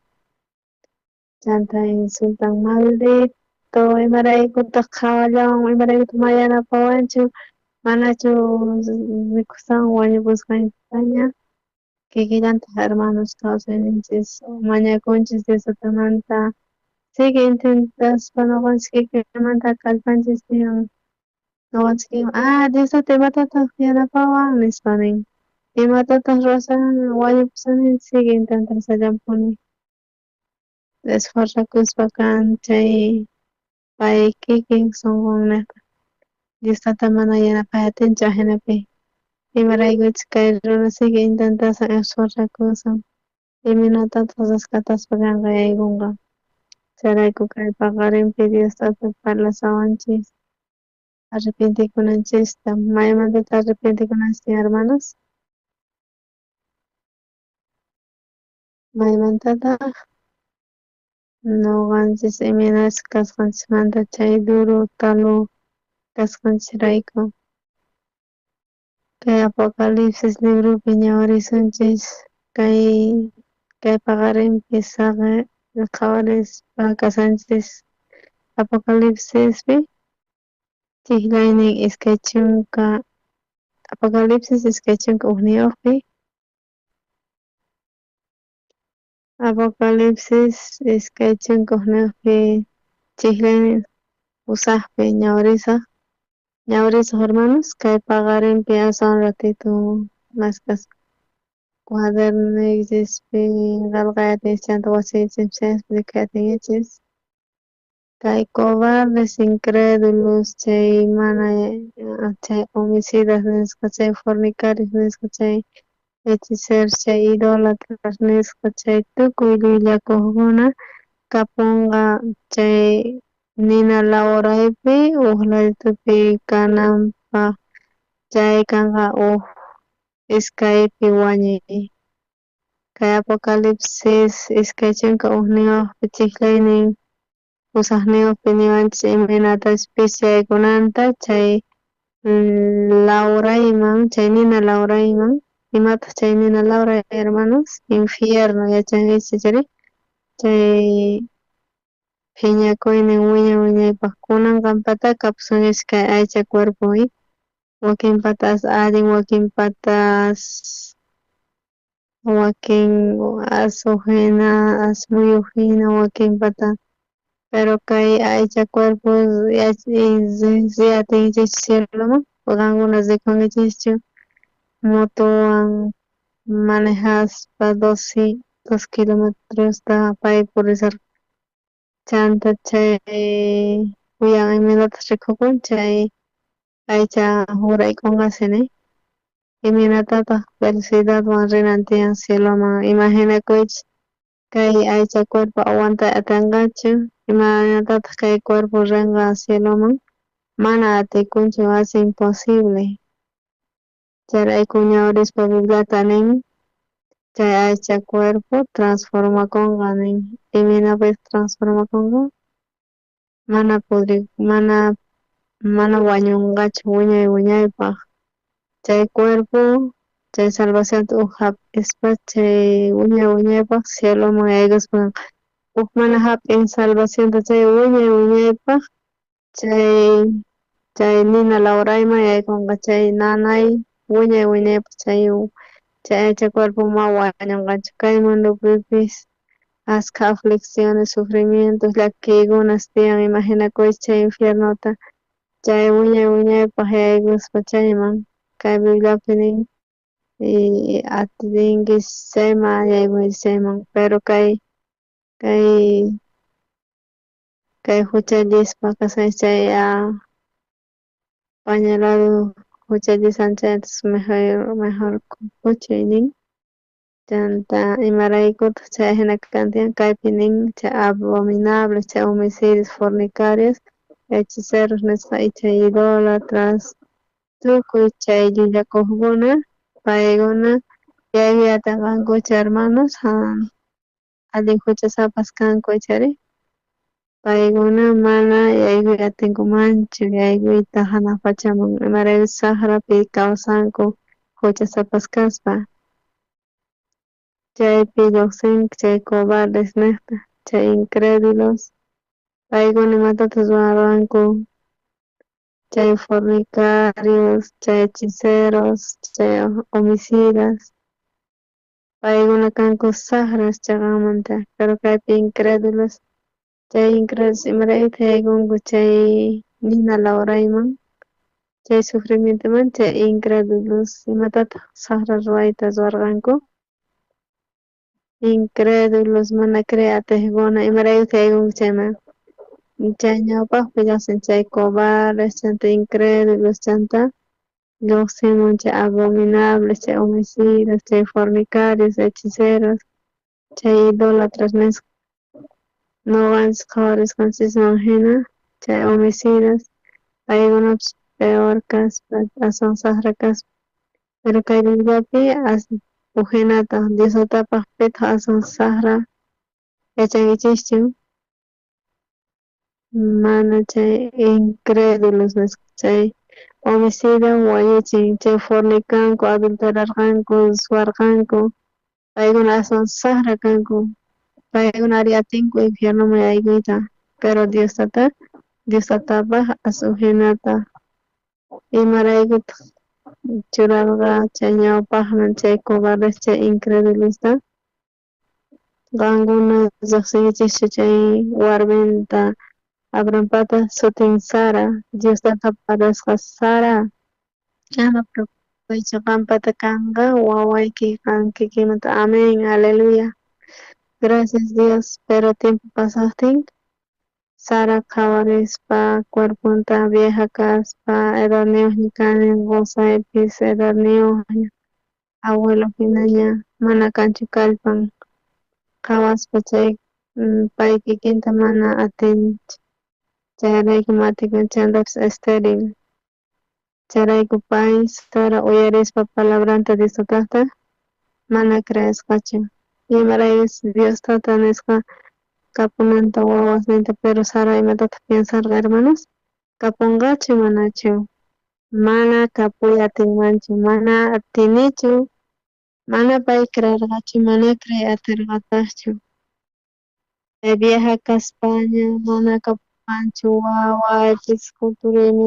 chanta insultan maldito imaraykutaq qhawallawan imaraykutaq mana yanapawanchu manachu rikustawan wañupusqanchiktaña kikillantaq hermanos kawsayninchis mañakunchis Dios tatamanta sigue intentaspa noqanchis kikillamanta kallpanchis tiyan noqanchis kikin ah Dios tata imatataq yanapawan nispa nin imatataq ruwasan wañupusani sigue intentasallampuni esforzakuspa kan chay pay kikin sonqonnejta Dios tata mana yanapay atinchu ajinapi imaraykuchus kay runa sigue intentasan esforzakusan imaynatataq rescataspa kanqa yaykunqa chayrayku kay paqarinpi Dios tata parlasawanchis arrepentikunanchista maymantataq arrepentikunanchis tiyan hermanos maymantataq noqanchis imaynachus kasqanchismanta chay duro talo kasqanchisrayku kay Apocalipsis libropi ñawirisunchis kay kay paqarinpi saqe qhawarispa kashanchis Apocalipsispi chijllaynin 20 Apocalipsis 21pi Apocalipsis 21pi chijllaynin 8pi ñawirisaj ñawirisaj hermanos kay paqarinpi aswan ratito maskas cuadernoykichispi qelqay atinchis chanta wasiykichis chayaspa rikuy atinkichis kay cobardes incrédulos chay mana chay homicidas nisqa chay fornicarios nisqa chay hechiceros chay idólatras nisqa chay tukuy llullakojkuna kaponqa chay nina lawraypi uj laditupi kananpaj chay kanqa uj iskaypi wañuy kay Apocalipsis 21pi chijllaynin 8pi niwanchis imaynatachus pis yaykunanta chay lawrayman chay nina lawrayman imataq chay nina lawray hermanos infierno yachankichis chayri chay phiñakuynin wiñay wiñaypaj kunan qanpata kapusunkichis kay aycha cuerpo wakinpatas allin wakinpatas wakin asu hina asmuyu hina wakinpata pero kay aycha cuerpo riy atinkichis cieloman qankuna rikunkichischu motowan manejaspa 2 kilometrosta pay purisharqa chanta chay uyan imaynataj rikukun chay aycha jurayk'onqasi ni imaynatataq velocidadwan rinan tiyan cieloman imaginakuychis kay aycha cuerpo aguantay atinqachu imaynatataq kay cuerpo rinqa cieloman mana atikunchu es imposible chayrayku ñawirispa Bibliata nin chay aycha cuerpo transformakunqa nin imaynapitaq transformakunqa mana pudri mana mana wañunqachu wiñay wiñaypaj chay cuerpo Chay salvacionta uj jap'ispa chay wiñay wiñaypaj cieloman yaykuspa uj mana jap'in salvacionta chay wiñay wiñaypaj chay nina lawrayman yaykonqa chay nanay wiñay wiñaypaj chay aycha cuerpo ma wañonqachu. Kay mundopipis askha aflicciones, sufrimientos, llakiykunas tiyan. Imaginakuychej chay infiernota chay wiñay wiñaypaj yaykuspa chayman. Kay Bibliapi nin atinkis chayman yaykunchis chayman, pero kay kay juchallispa kasqanchis chay paña lado juchallisan chaytas mejor kuchuy nin. Chanta imaraykutaj chay ajina kan tiyan kaypi nin chay abominables, chay homicidios, fornicarios, hechiceros nisqa icha idólatras, tukuy chay llullakojkuna paykuna yaykuy atenqankuchu hermanos, allin juchasapas kanku ichari paykuna mana yaykuy atinkumanchu yaykuyta janaj pachaman, imaraykuchus sajrapi kawsanku juchasapas kaspa. Chaypi llojsin chay cobardes nejta, chay incrédulos, paykuna imatataj ruwarqanku chay fornicarios, chay hechiceros, chay homicidas, paykuna kanku sajras cheqanmanta, pero kaypi incrédulos, chay incrédulos imaraykutaj yaykunku chay nina lawrayman, chay sufrimientoman, chay incrédulos imatataj sajra ruwayta ruwarqanku. Incrédulos mana creey atejkuna imaraykutaj yaykunku chayman. Chay ñawpajpi llojsin chay cobardes, chanta incrédulos, chanta llojsimun chay abominables, chay homicidas, chay fornicarios, hechiceros, chay idólatras nisqa. Noqanchis qhawarisqanchisman jina chay homicidas paykunapis peor kaspa, aswan sajra kaspa, pero kay Bibliapi uj jinataj Dios tatapaj pitaj aswan sajra yachankichischu mana chay incrédulos nisqa chay homicida wañuchin, chay fornicanku, adulterarqanku, suwarqanku, paykuna aswan sajra kanku, paykuna ari atinku infiernoman yaykuyta, pero Dios tata, Dios tatapaj as uj jinata imaraykutaj churarqa chay ñawpajman chay cobardes, chay incrédulosta. Qankuna rejsinkichischu chay warminta Abrahampata sutin Sara, Dios tata parlasqa Sara, ama preocupakuychu, qampata kanqa wawayki qan kikimanta. Amén, aleluya. Gracias Dios, pero tiempo pasajtin Sara qhawarispa cuerponta vieja kaspa, edadniyojña kani, qosaypis edadniyojña, abuelo jinaña, mana kanchu kallpan, qhawaspa chay pay kikinta mana atinchu, chayrayku matikun chantapis estéril. Chayrayku pay Sara uyarispa palabranta Dios tatajta mana creesqachu. Imaraykuchus Dios tata nisqa kapunanta wawasninta, pero Sara imatataj piensarqa hermanos? Kaponqachu manachu? Mana kapuy atinmanchu, mana atinichu, mana pay creerqachu, mana creey aterqatajchu. Vieja kaspaña mana kapunmanchu wawaypis kulturaymi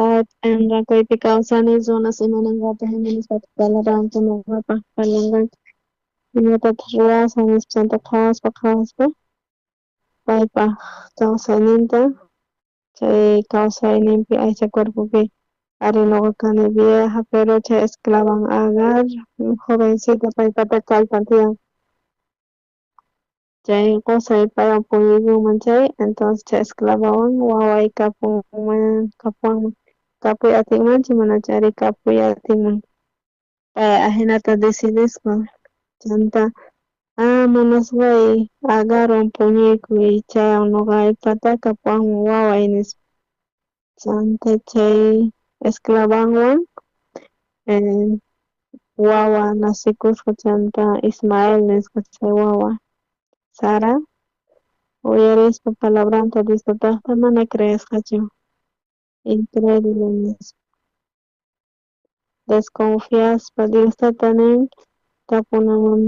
ay p'enqakuypi kawsani, runas imananqataj imanaspataj parlanqanku noqapaj parlanqanku, imatataj ruwasaj nispa chanta qhawaspa qhawaspa paypaj kawsayninta chay kawsayninpi aycha cuerpopi ari noqa kani vieja, pero chay esclavan Agar jovencita paypata kallpan tiyan chay qosay paywan puñuykunman chay, entonces chay esclavawan waway kapunman kapuwanman kapuy atinmanchu manachu ari kapuy atinman pay ajinata decidisqa chanta manasqay Agarwan puñuykuy chaywan noqaypata kapuwanman waway nispa chanta chay esclavanwan wawa nacikusqa chanta Ismael nisqa chay wawa. Sara uyarispa palabranta Dios tatajta mana creesqachu, incrédulo nispa. Desconfiaspa Dios tata nin tapunaman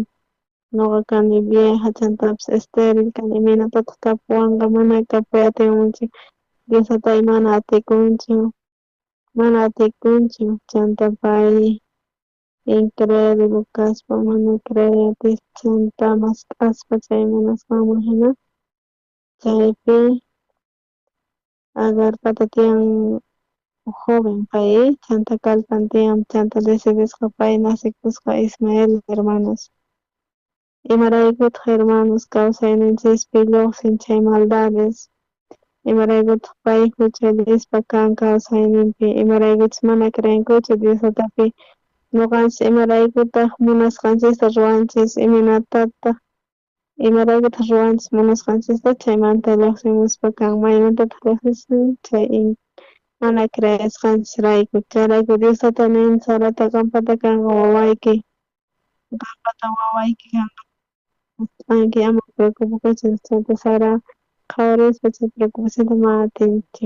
noqa kani vieja chantapis estéril kani imaynatataq tapuwanqa mana tapuy atinmanchu Dios tatay mana atikunchu mana atikunchu chanta pay incrédulo kaspa mana creey atispa chanta mask'aspa chay munasqanman jina chaypi Agarpata tiyan joven pay chanta kallpan tiyan chanta decidisqa pay nacikusqa Ismael hermanos. Imaraykutaq hermanos kawsayninchispi lluqsin chay maldades imaraykutaq pay juchallispa kan kawsayninpi imaraykuchus mana creenkuchu Dios tatapi noqanchis imaraykutaq munasqanchista ruwanchis imaynatataq imaraykutaq ruwanchis munasqanchista chaymanta lluqsimuspa kan maymantataq lluqsisun chay mana creesqanchisrayku chayrayku Dios tata nin Sarata qampata kanqa wawayki qampata wawayki kanqa mask'anki ama preocupakuychu chanta Sara qhawarispa chay preocupacionta mana atinchu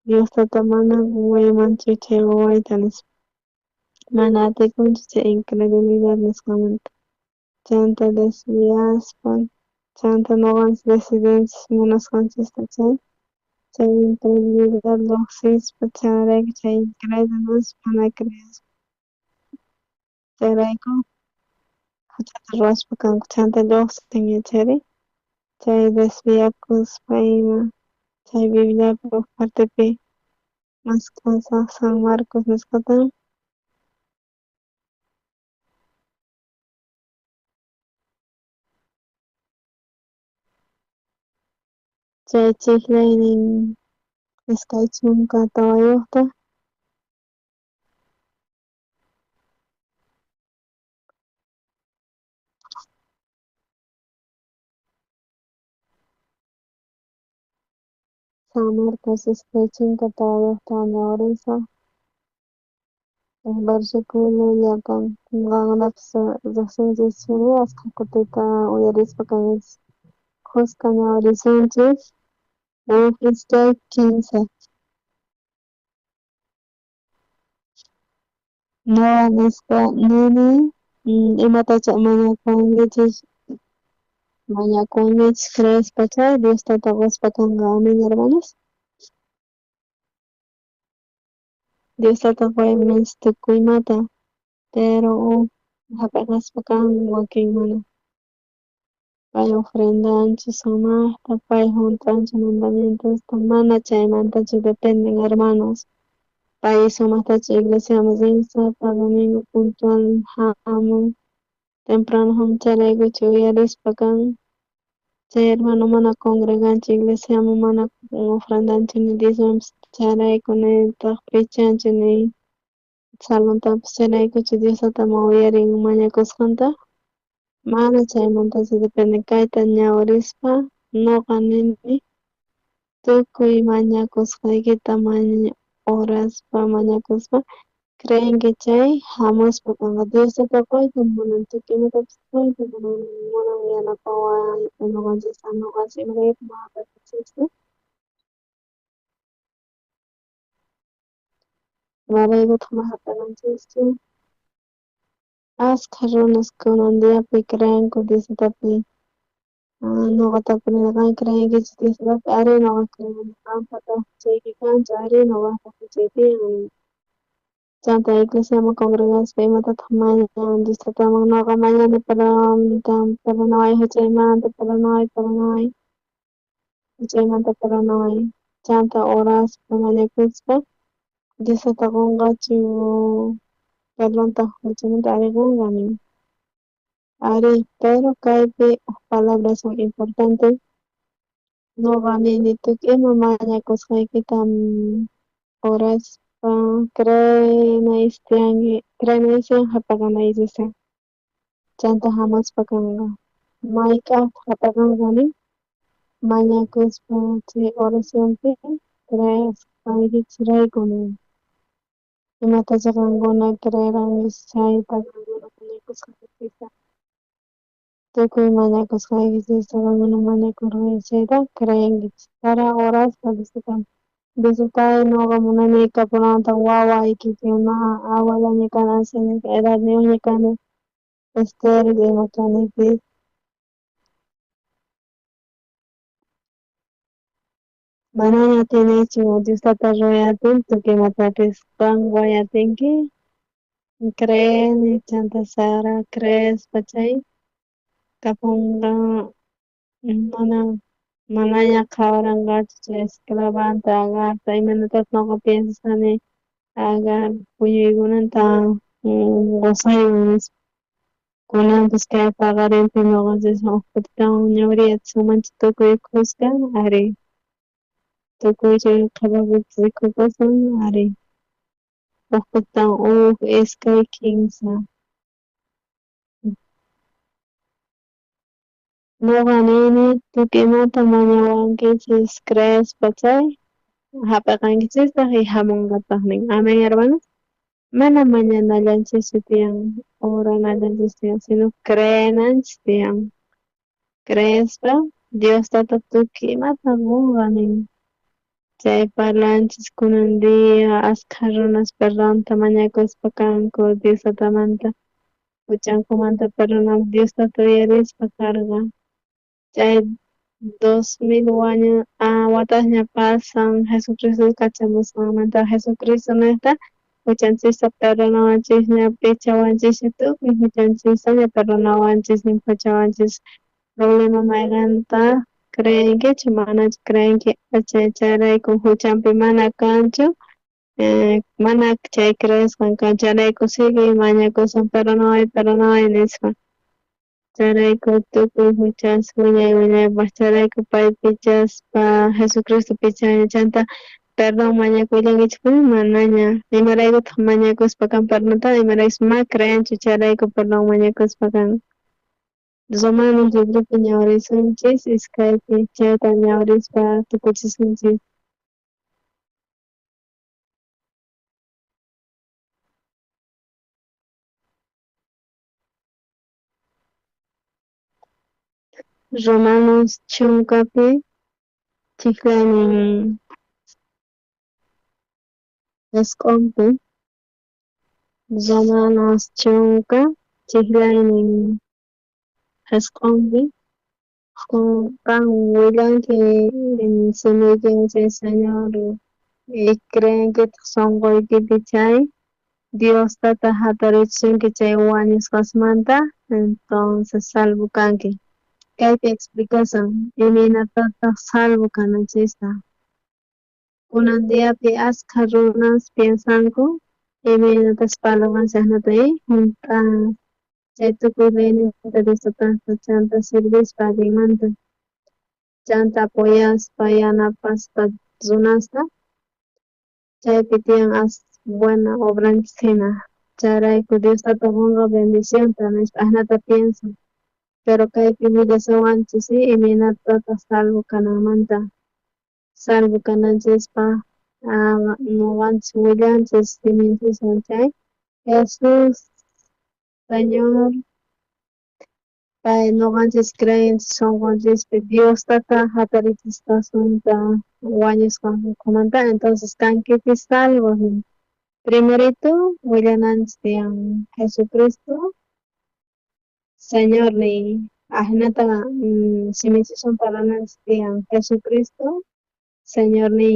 Dios tata mana qoymanchu chay wawayta nispa mana atikunchu chay incredulidad nisqamanta chanta desviaspa chanta noqanchis decidinchis munasqanchista chay chay incredulidad lluqsispa chayrayku chay incrédulos mana creespa chayrayku juchata ruwaspa kanku chanta lluqsin yachari chay desviakuspa ima chay Bibliapi uj partepi mask'asaj San Marcos nisqata. Chay chijlaynin 24. San Marcos 24 ñawrisa versículo llapan qankunapis riqsinchis askha kutita uyarispa kankichis khuska ñawrisunchis 1, 2, 15. Noqa nispa nini imatacha mañakuwankichis mañakuwankichis creespa chay Dios tata qospa kanqa amén hermanos. Dios tata qoymanchis tukuy imata pero hap'iqaspa kan wakin mana pay ofrendanchu sumaqta pay junt'anchu mandamientosta mana chaymantachu dependen hermanos pay sumaqtachu iglesiaman rin sapa domingo puntual hamun temprano hamun chayraykuchu uyarispa kan chay hermano mana congreganchu iglesiaman mana ofrendanchu ni diezmonpis chayrayku nitaq pichanchu ni salontapis chayraykuchu Dios tataman uyarin mañakusqanta mana chaymantachu depende kayta ñawrispa noqa nini tukuy mañakusqaykita oraspa mañakuspa creenki chay hamuspa kanqa Dios tata qoyta munan tukuy imatapis qoyta munan yanapawayta noqanchista noqanchis imarayku mana pacienciasta imaraykutaq mana hap'inanchischu askha runas kunan diapi creenku Dios tatapi noqa tapurini qan creenkichu Dios tatapi arí noqa creeni qampata juchayki kanchu arí noqapaj juchay tiyan chanta iglesiaman congregaspa imatataq mañan Dios tataman noqa mañani perdonaway juchaymanta perdonaway perdonaway juchaymanta perdonaway chanta oraspa mañakuspa Dios tata qonqachu perdonta juchamanta arí qonqa nin arí pero kaypi uj palabras son importantes noqa nini tukuy ima mañakusqaykita oraspa creenaysiyan hap'aqanaysisan chanta hamuspa kanqa mayk'ajtaq hap'aqanqa nin mañakuspa chay oracionpi creesqaykichisrayku nin imatacha qankuna creerankichis chayta qankuna mañakusqaykichista tukuy mañakusqaykichista qankuna mañakurqankichis chayta creenkichis para oraspa Dios tata Dios Tatay, noqa munani kapunanta wawayki ma abuelaña kani, anciana edadniyuqña kani, estéril ima kanipis. Manaña atinichu Dios Tata ruway atin tukuy imatapis, qan ruway atinki. Creeni chanta Sara creespa chay kapunqa mana manaña qhawaranqachu chay esclavanta Agarta, imaynatataq noqa piensashani Agar puñuykunanta qosaywan nispa. Kunanpis kay paqarinpi noqanchiswan uj kutitawan ñawriyatisunmanchu tukuy khuska, ari. Tukuy chay qhepapipis rikukusun, ari. Uj kutitawan uj, iskay, kinsa. Noqa nini tukuy imata mañawankichis creespa chay jap'eqankichistaq y hamunqataq nin. Amén, hermanos. Mana mañanallanchischu tiyan, oranallanchischu tiyan, sino creenanchis tiyan. Creespa Dios Tata tukuy imata qonqa nin. Chay parlanchis kunan día askha runas perdonta mañakuspa kanku Dios Tatamanta, huchankumanta perdonapaq Dios Tata uyarispa karqa. Chay 2000 waña watasña pasan Jesucristo kachamusqanmanta. Jesucristo niqta huchanchista perdonawanchisña, pichawanchisña, tukuy huchanchistaña perdonawanchis, limpiachawanchis. Problema mayqanta creenkichu, manachu creenki, chayrayku huchanpi mana kanchu, mana chay creesqan kan, chayrayku sigue mañakusan perdonaway, perdonaway nispa. Chayrayku tukuy huchas wiñay wiñaypaq, chayrayku pay pichaspa Jesucristo pichaña chanta perdón mañakullankichikpuni manaña. Imaraykutaq mañakuspa kan perdonta, imaraykus ma creenchu, chayrayku perdón mañakuspa kan. Romanos libropi ñawrisunchis, iskaypi chayta ñawrispa tukuchisunchis. Romanos chunkapi chiklaynin isq'onpi. Romanos chunka chiklaynin isq'onpi. Qan willanki simiykiwan chay Señor y creenkitaq sonqoykipi chay Dios Tata hatarichisunki chay wañusqasmanta, entonces salvo kanki. Kaypi explicasan imaynatataq salvo kananchista. Kunan diapi askha runas piensanku imaynatas parlanchis chhaynata hunt'a chay tukuy leyninta Dios Tatasta chanta servispa allinmanta, chanta apoyaspa yanapaspa runasta, chaypi tiyan as buena obranchis hina, chayrayku Dios Tata qonqa bendicionta nispa ajnata piensan. Pero kaypi willashawanchis imaynatataq salvo kananmanta, salvo kananchispa noqanchis willanchis siminchiswan chay Jesús Señor pay noqanchis creenchis sonqonchispi Dios Tata hatarichisqasunta wañusqankumanta, entonces kankichis salvos. Primerito willananchis tiyan Jesucristo Señor ni ajnata siminchiswan parlananchis tiyan Jesucristo Señor ni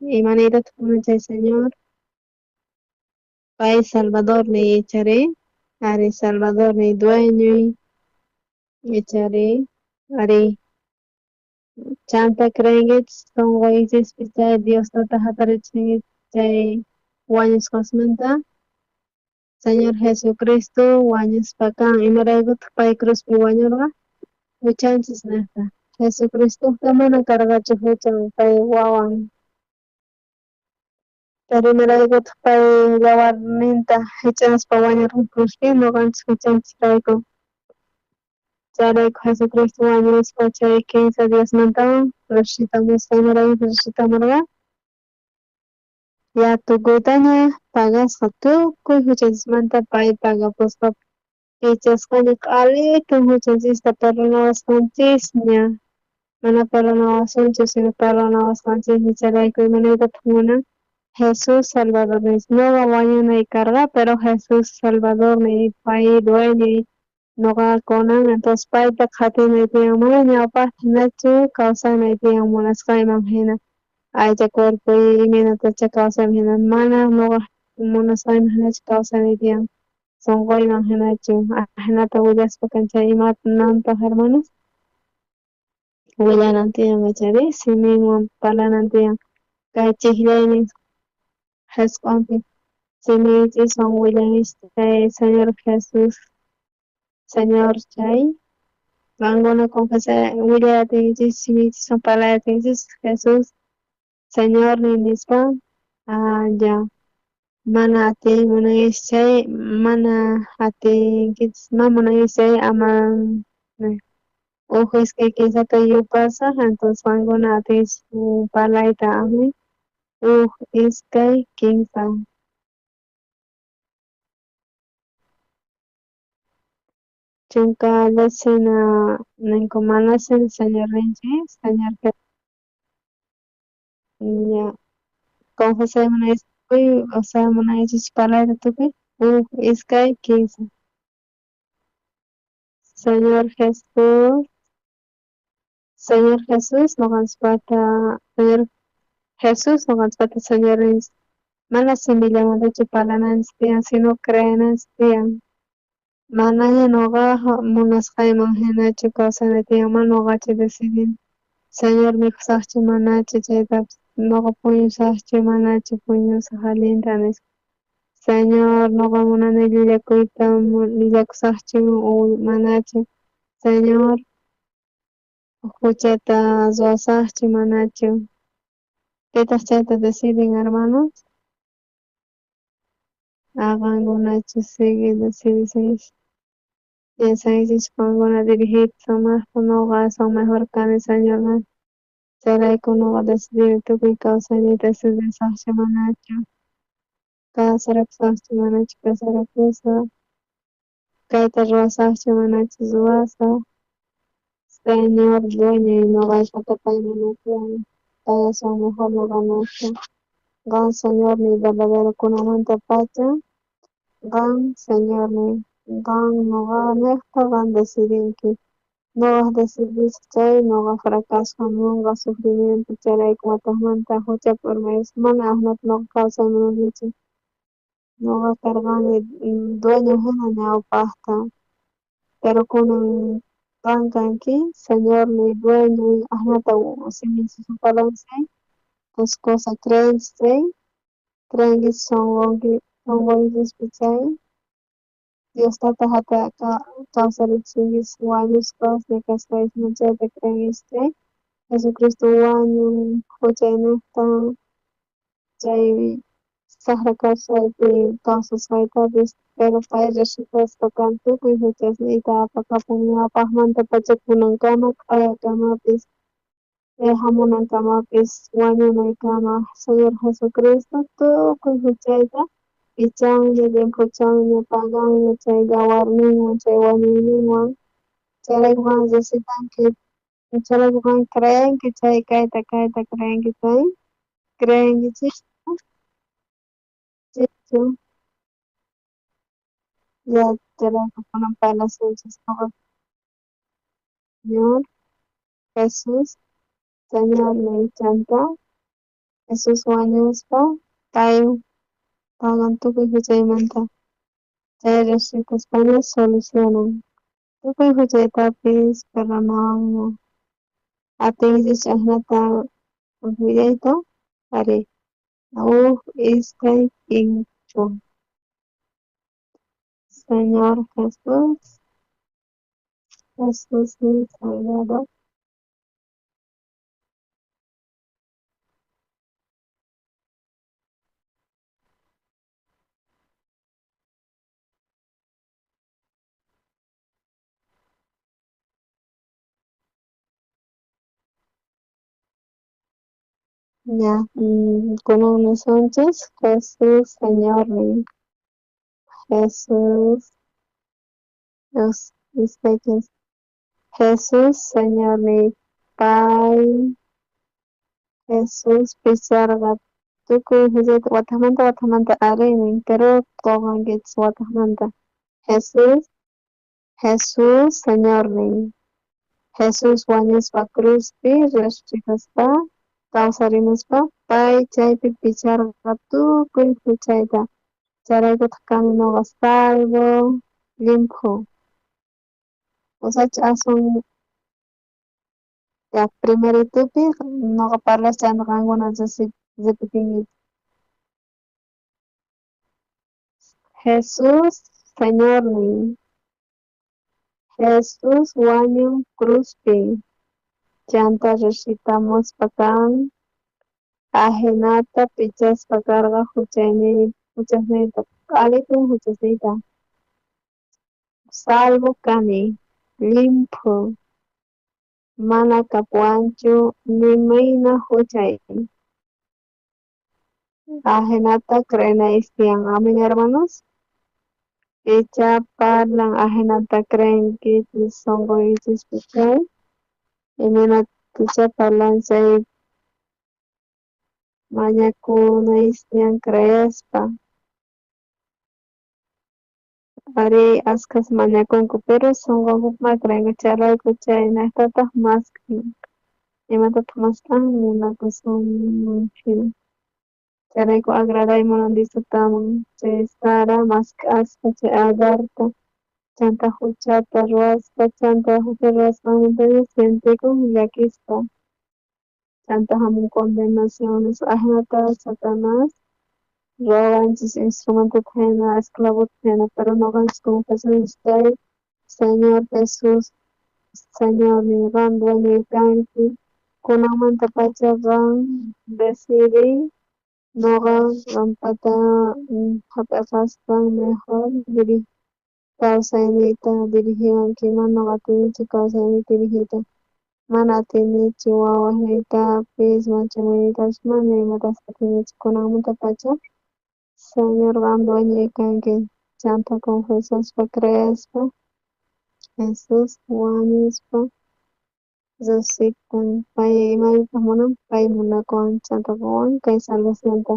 imaniytataq kunan chay Señor pay Salvador ni ichari ari Salvador ni dueñoy ichari ari chanta creenkichis sonqoykichispi chay Dios Tata hatarichisunkichis chay wañusqasmanta Señor Jesucristo wañuspa kan imaraykutaq pay cruzpi wañurqa huchanchis niqta Jesucristota mana karqachu huchan pay wawan pero imaraykutaq pay yawarninta hich'aspa wañurqa cruzpi noqanchis huchanchisrayku chayrayku Jesucristo wañuspa chay kinsa diasmantawan resucitamusqa imaraykutaq resucitamurqa ya tukuytaña pagasqa tukuy huchanchismanta pay pagapusqa pichasqaña q'alitun huchanchista perdonawasqanchisña. Mana perdonawasunchu, sino perdonawasqanchikmi chayrayku imanaytataq munan Jesús Salvador noqa wañunay karqa, pero Jesús Salvadorniy, pay dueñoy noqa kunan, entonces payta qhatinay tiyan, mana ñawpaqta hinachu kawsanay tiyan munasqayman hina, aycha cuerpoy imaynatacha kawsayman hina, mana noqa munasqayman hinachu kawsanay tiyan, sonqoyman hinachu, ajinata willaspa kanchay imanantaq hermanos, willanan tiyan ichari, siminwan parlanan tiyan, kay chijllaynin jisq'onpi simiychiswan willanchis chay Señor Jesús, Señor chay, qankuna confesar willay atinkichis simiychiswan parlay atinkichis Jesús Señorniy nispa, ya mana atiy munankichis chay, mana atinkichis, mana munankichis chay ama uj iskay kinsata yupasaj, entonces qankuna atinkichis parlayta amén. Uj, iskay, kinsa. Chunka llachina ninku manashin Señorninchik, Señor ya confesay munaychis tukuy, o sea munaychis parlayta tukuy, uj, iskay, kinsa. Señor Jesús, Señor Jesús, noqanchikpata, Señor Jesús, noqanchikpata Señorninchik, mana simillamantachu parlananchik tiyan, sino creenanchik tiyan. Manaña noqa munasqayman hinachu kawsanay tiyan, mana noqachu decidini. Señor mikhusaqchu manachu chaytapis, noqa puñusaqchu manachu puñusaq allinta nispa. Señor noqa munani llullakuyta llullakusaqchu o manachu. Señor huchata ruwasaqchu manachu. Pitaq chayta deciden hermanos? Qankunachu sigue decidisaychis. Piensankichis qankuna dirigir sumaqta noqa aswan mejor kani Señorman. Chayrayku noqa decidini tukuy kawsayniyta estudiasaqchu manachu, kasarakusaqchu manachu kasarakusaq, kayta ruwasaqchu manachu ruwasaq. Señor dueñoy noqaypata pay munakuwan, pay aswan mejor noqamanta. Qan Señorniy verdadero kunamantapacha, qan Señorniy, qan noqanejta qan decidinki. Noqaj decidisaq chay noqa fracaso hamunqa sufrimiento chayrayku watejmanta huchapi urmayusaq, mana ajinata noqa kawsay munanichu. Noqa karqani dueño hina ñawpaqta, pero kunan qan kanki Señorniy, dueñoy, ajinata siminchiswan parlanchis entonces cosa creenchis chay, creenkichis sonqoykichispi chay, Dios tata hata kawsarichisunkichis wañusqas kasqaykichis chayta creenkichis chay, Jesucristo wañun huchaynejta chay sajra kawsaypi kawsasqaytapis, pero pay resucitasqa kan tukuy huchasniyta apakapun ñawpajmantapacha kunankama q'ayakamapis, hamunankamapis wañunaykama Señor Jesucristo tukuy huchayta pichanña, llimphuchanña, paganña chay yawarninwan, chay wañuyninwan, chayrayku qan recitanki, chayrayku qan creenki chay kayta kayta creenki chay, creenkichis chichu ya chayrayku kunan parlasunchis noqa Señor Jesús Señorniy chanta Jesús wañuspa pay pagan tukuy huchaymanta chay resucitaspaña solucionan tukuy huchaytapis perdonawanña. Atinkichis ajinata willayta ari uj iskay kinsa. Señor Jesús, Jesús mi Salvador. Ya, kunan nisunchis Jesús Señorniy, Jesús, iskay kinsa. Jesús Señorniy, Pay Jesús picharqa tukuy huchayta watamanta watamanta arinin, pero qoqankichis watamanta. Jesús, Jesús Señornin. Jesús wañuspa cruzpi resucitaspa kawsarimuspa pay chaypi picharqa tukuy huchayta. Chayraykutaq kani noqa salvo, llimphu. Usacha asun ya primeritupi noqa parlasqa chanta qankuna repitinkichis. Jesús Señornin. Jesús wañun cruzpi chanta resucitamuspa kan ajinata pichaspa karqa huchasniyta q'alitun huchasniyta. Salvo kani, llimphu, mana kapuwanchu ni mayna huchay. Ajinata creenaychis tiyan. Amén, hermanos. Icha parlan ajinata creenkichis sonqoykichispi chay imaynatachá parlan chay mañakunaychis tiyan creespa. Arí, askhas mañakunku, pero sonqonkupi mana creenku chayrayku chaynejtataq mask'an. Imatataq mask'an munakusunman hina. Chayrayku agraday munan Diostaman chay Sara mask'aspa chay Agarta chanta huchata ruwaspa chanta hucha ruwasqanmanta sientekun llakisqa. Chanta hamun condenaciones ajinata Satanás rowanchis instrumentota hina esclavota hina, pero noqanchis confesanchis chay Señor Jesús Señornin qan dueñoy kanki kunanmantapacha qan decidiy noqa qanpata hap'iqaspa mejor kawsayniyta dirigiwanki mana noqa atinichu kawsayniyta dirigiyta mana atinichu wawasniytapis matrimonioytapis mana imatapis atinichu kunanmantapacha Señor qan dueñoy kanki chanta confesaspa creespa Jesús wañuspa resucitan pay imaynataj munan pay munakuwan chanta qowan kay salvacionta.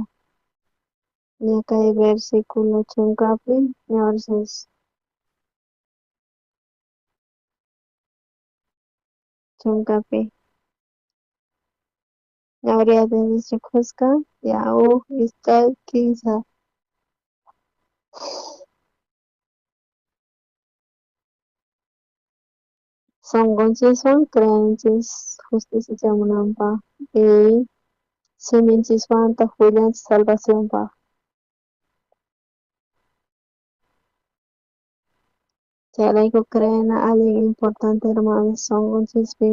Ña kay versículo chunkapi ñawirisunchis. Chunkapi. Ñawiriyatinchis khuska ya uj iskay kinsa. Sonqonchiswan creenchis justicia chamunanpaq y siminchiswantaq willanchis salvacionpaq. Chayrayku creena allin importante hermanos sonqonchispi.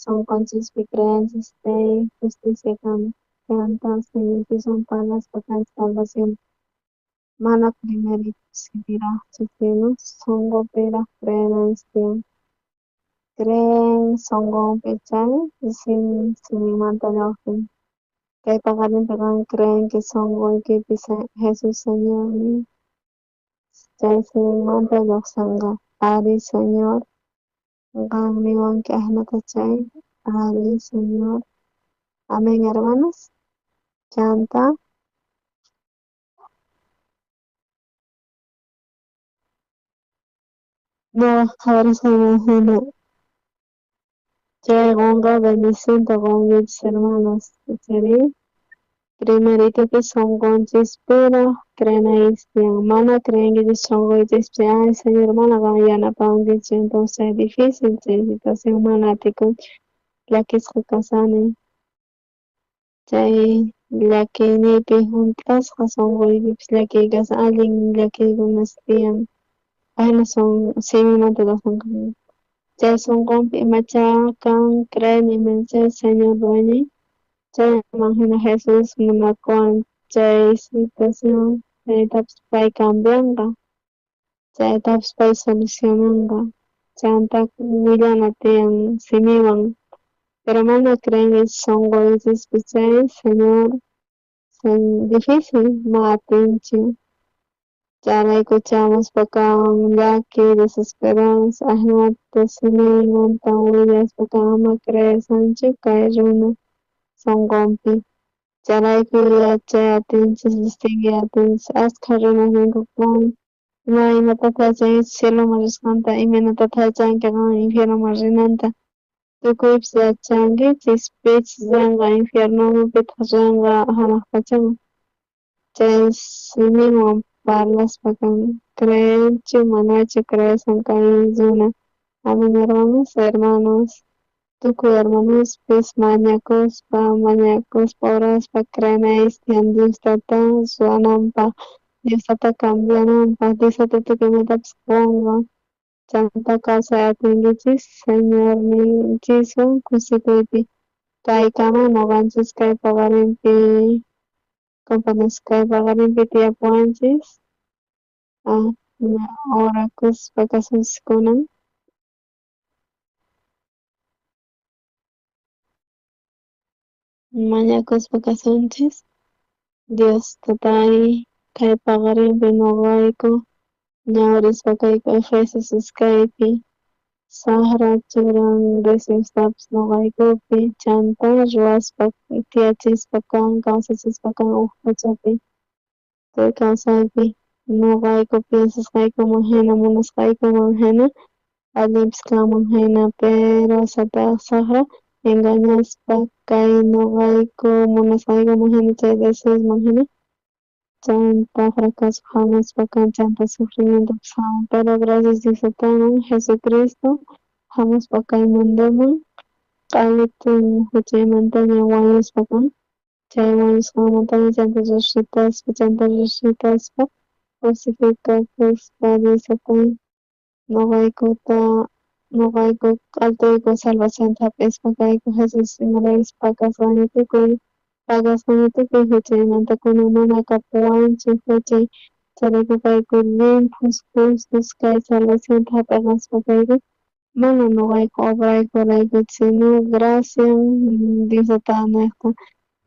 Sonqonchispi creenchis chay justicia kan chanta siminchiswan parlaspa kanchis salvación. Mana primerito simiraqchu sino sonqopiraq creenanchis tiyan. Creen sonqonpi chay siminmanta lluqsin. Kay paqarinpi qan creenki sonqoykipi Jesús Señornin chay siminmanta lluqsinqa. Ari Señor, qan niwanki ajinata chay. Ari Señor. Amén, hermanos. Chanta. No, qhawarisqayman hina chay qonqa bendicionta qonkichis hermanos. Chayri primeritopi sonqonchispiraq creenaychis tiyan. Mana creenkichis sonqoykichispi, ay Señor mana qan yanapawankichu, entonces es difícil chay situación mana atikunchu llakisqa kasani. Chay llakiyniypi hunt'asqa sonqoykipis llakiy kasan allin llakiykunas tiyan. Ajina son simimanta lluqsinqa. Chay sonqonpi imacha kan creeni chay Señor dueñoy chayman hina Jesús munakuwan chay situación chaytapis pay cambianqa chaytapis pay solucionanqa chanta willana tiyan simiwan pero mana creenkichis sonqoykichispi chay Señor difícil ma atinchu. Chayrayku chamuspa kan llaki, desesperanza, ajinata simiymanta willaspa kan ama creesanchu kay runa sonqonpi. Chayrayku yachay atinchis, distinguiy atinchis askha runas ninku kan imaynatataq yachankichis cieloman risqanta, imaynatataq yachanki qan infiernoman rinanta, tukuypis yachankichis pichus rinqa infiernoman pitaq rinqa hanaq pachaman. Chay simiwan parlaspa kan creenchu manachu creesan kay runa. Amén hermanos, hermanos, tukuy hermanospis mañakuspa, mañakuspa oraspa creenaychis tiyan Dios tata ruwananpaj, Dios tata cambiananpaj, Dios tata tukuy imatapis qonqa. Chanta kawsay atinkichis Señorninchiswan kusikuypi. Kaykama noqanchis kay paqarinpi compañeros kay paqarinpi tiyapuwanchis. Orakuspa kasunchis kunan. Mañakuspa kasunchis. Dios tatay kay paqarinpi noqayku ñawrispa kayku Efesios iskaypi saqra churan deseostapis noqaykupi chanta ruwaspa tiyachispa kan kawsachispa kan uj huchapi chay kawsaypi noqayku piensasqaykuman hina munasqaykuman hina allinpis kanman hina pero saqra engañaspa kay noqayku munasqaykuman hina chay deseosman hina chanta fracaso hamuspa kan chanta sufrimientopis hamun pero gracias Dios tataman Jesucristo hamuspa kay mundoman q'alitun huchaymantaña wañuspa kan chay wañusqanmantaña chanta resucitaspa crucificakuspa Dios tatay noqaykuta noqayku q'altuyku salvacionta hap'ispa kayku Jesús imaraykus pakasqaña tukuy pakasqaña tukuy huchaymanta kunan mana kapuwanchu huchay chayrayku kayku llimphus justos kay salvacionta hap'iqaspa kayku mana noqayku obraykurayku sino gracian Dios tatanejta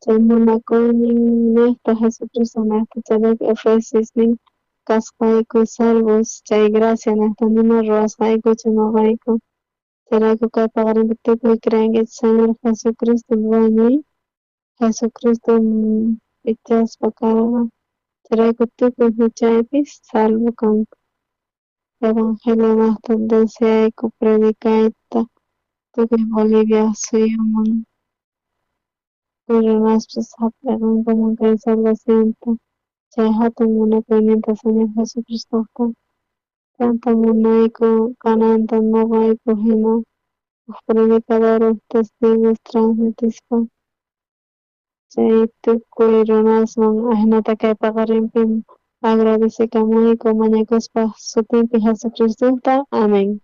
chay munakuynin nejta Jesucristo nejta chayrayku Efesios nin kasqayku salvos chay gracia nejta nima ruwasqaykuchu noqayku chayrayku kay paqarinpi tukuy creenkichis Señor Jesucristo wañuy Jesucristo p'ichaspa karqa chayrayku tukuy huchaypis salvo kanku. Evangelio nejta deseayku predicayta tukuy Bolivia suyuman tukuy runaspis hap'iqankuman kay salvacionta chay hatun munakuyninta Señor Jesucristota chanta munayku kananta noqayku hina uj predicador uj testigos transmitispa chay tukuy runasman ajinata kay paqarinpi agradecekamuyku mañakuspa sutinpi Jesucristota. Amén.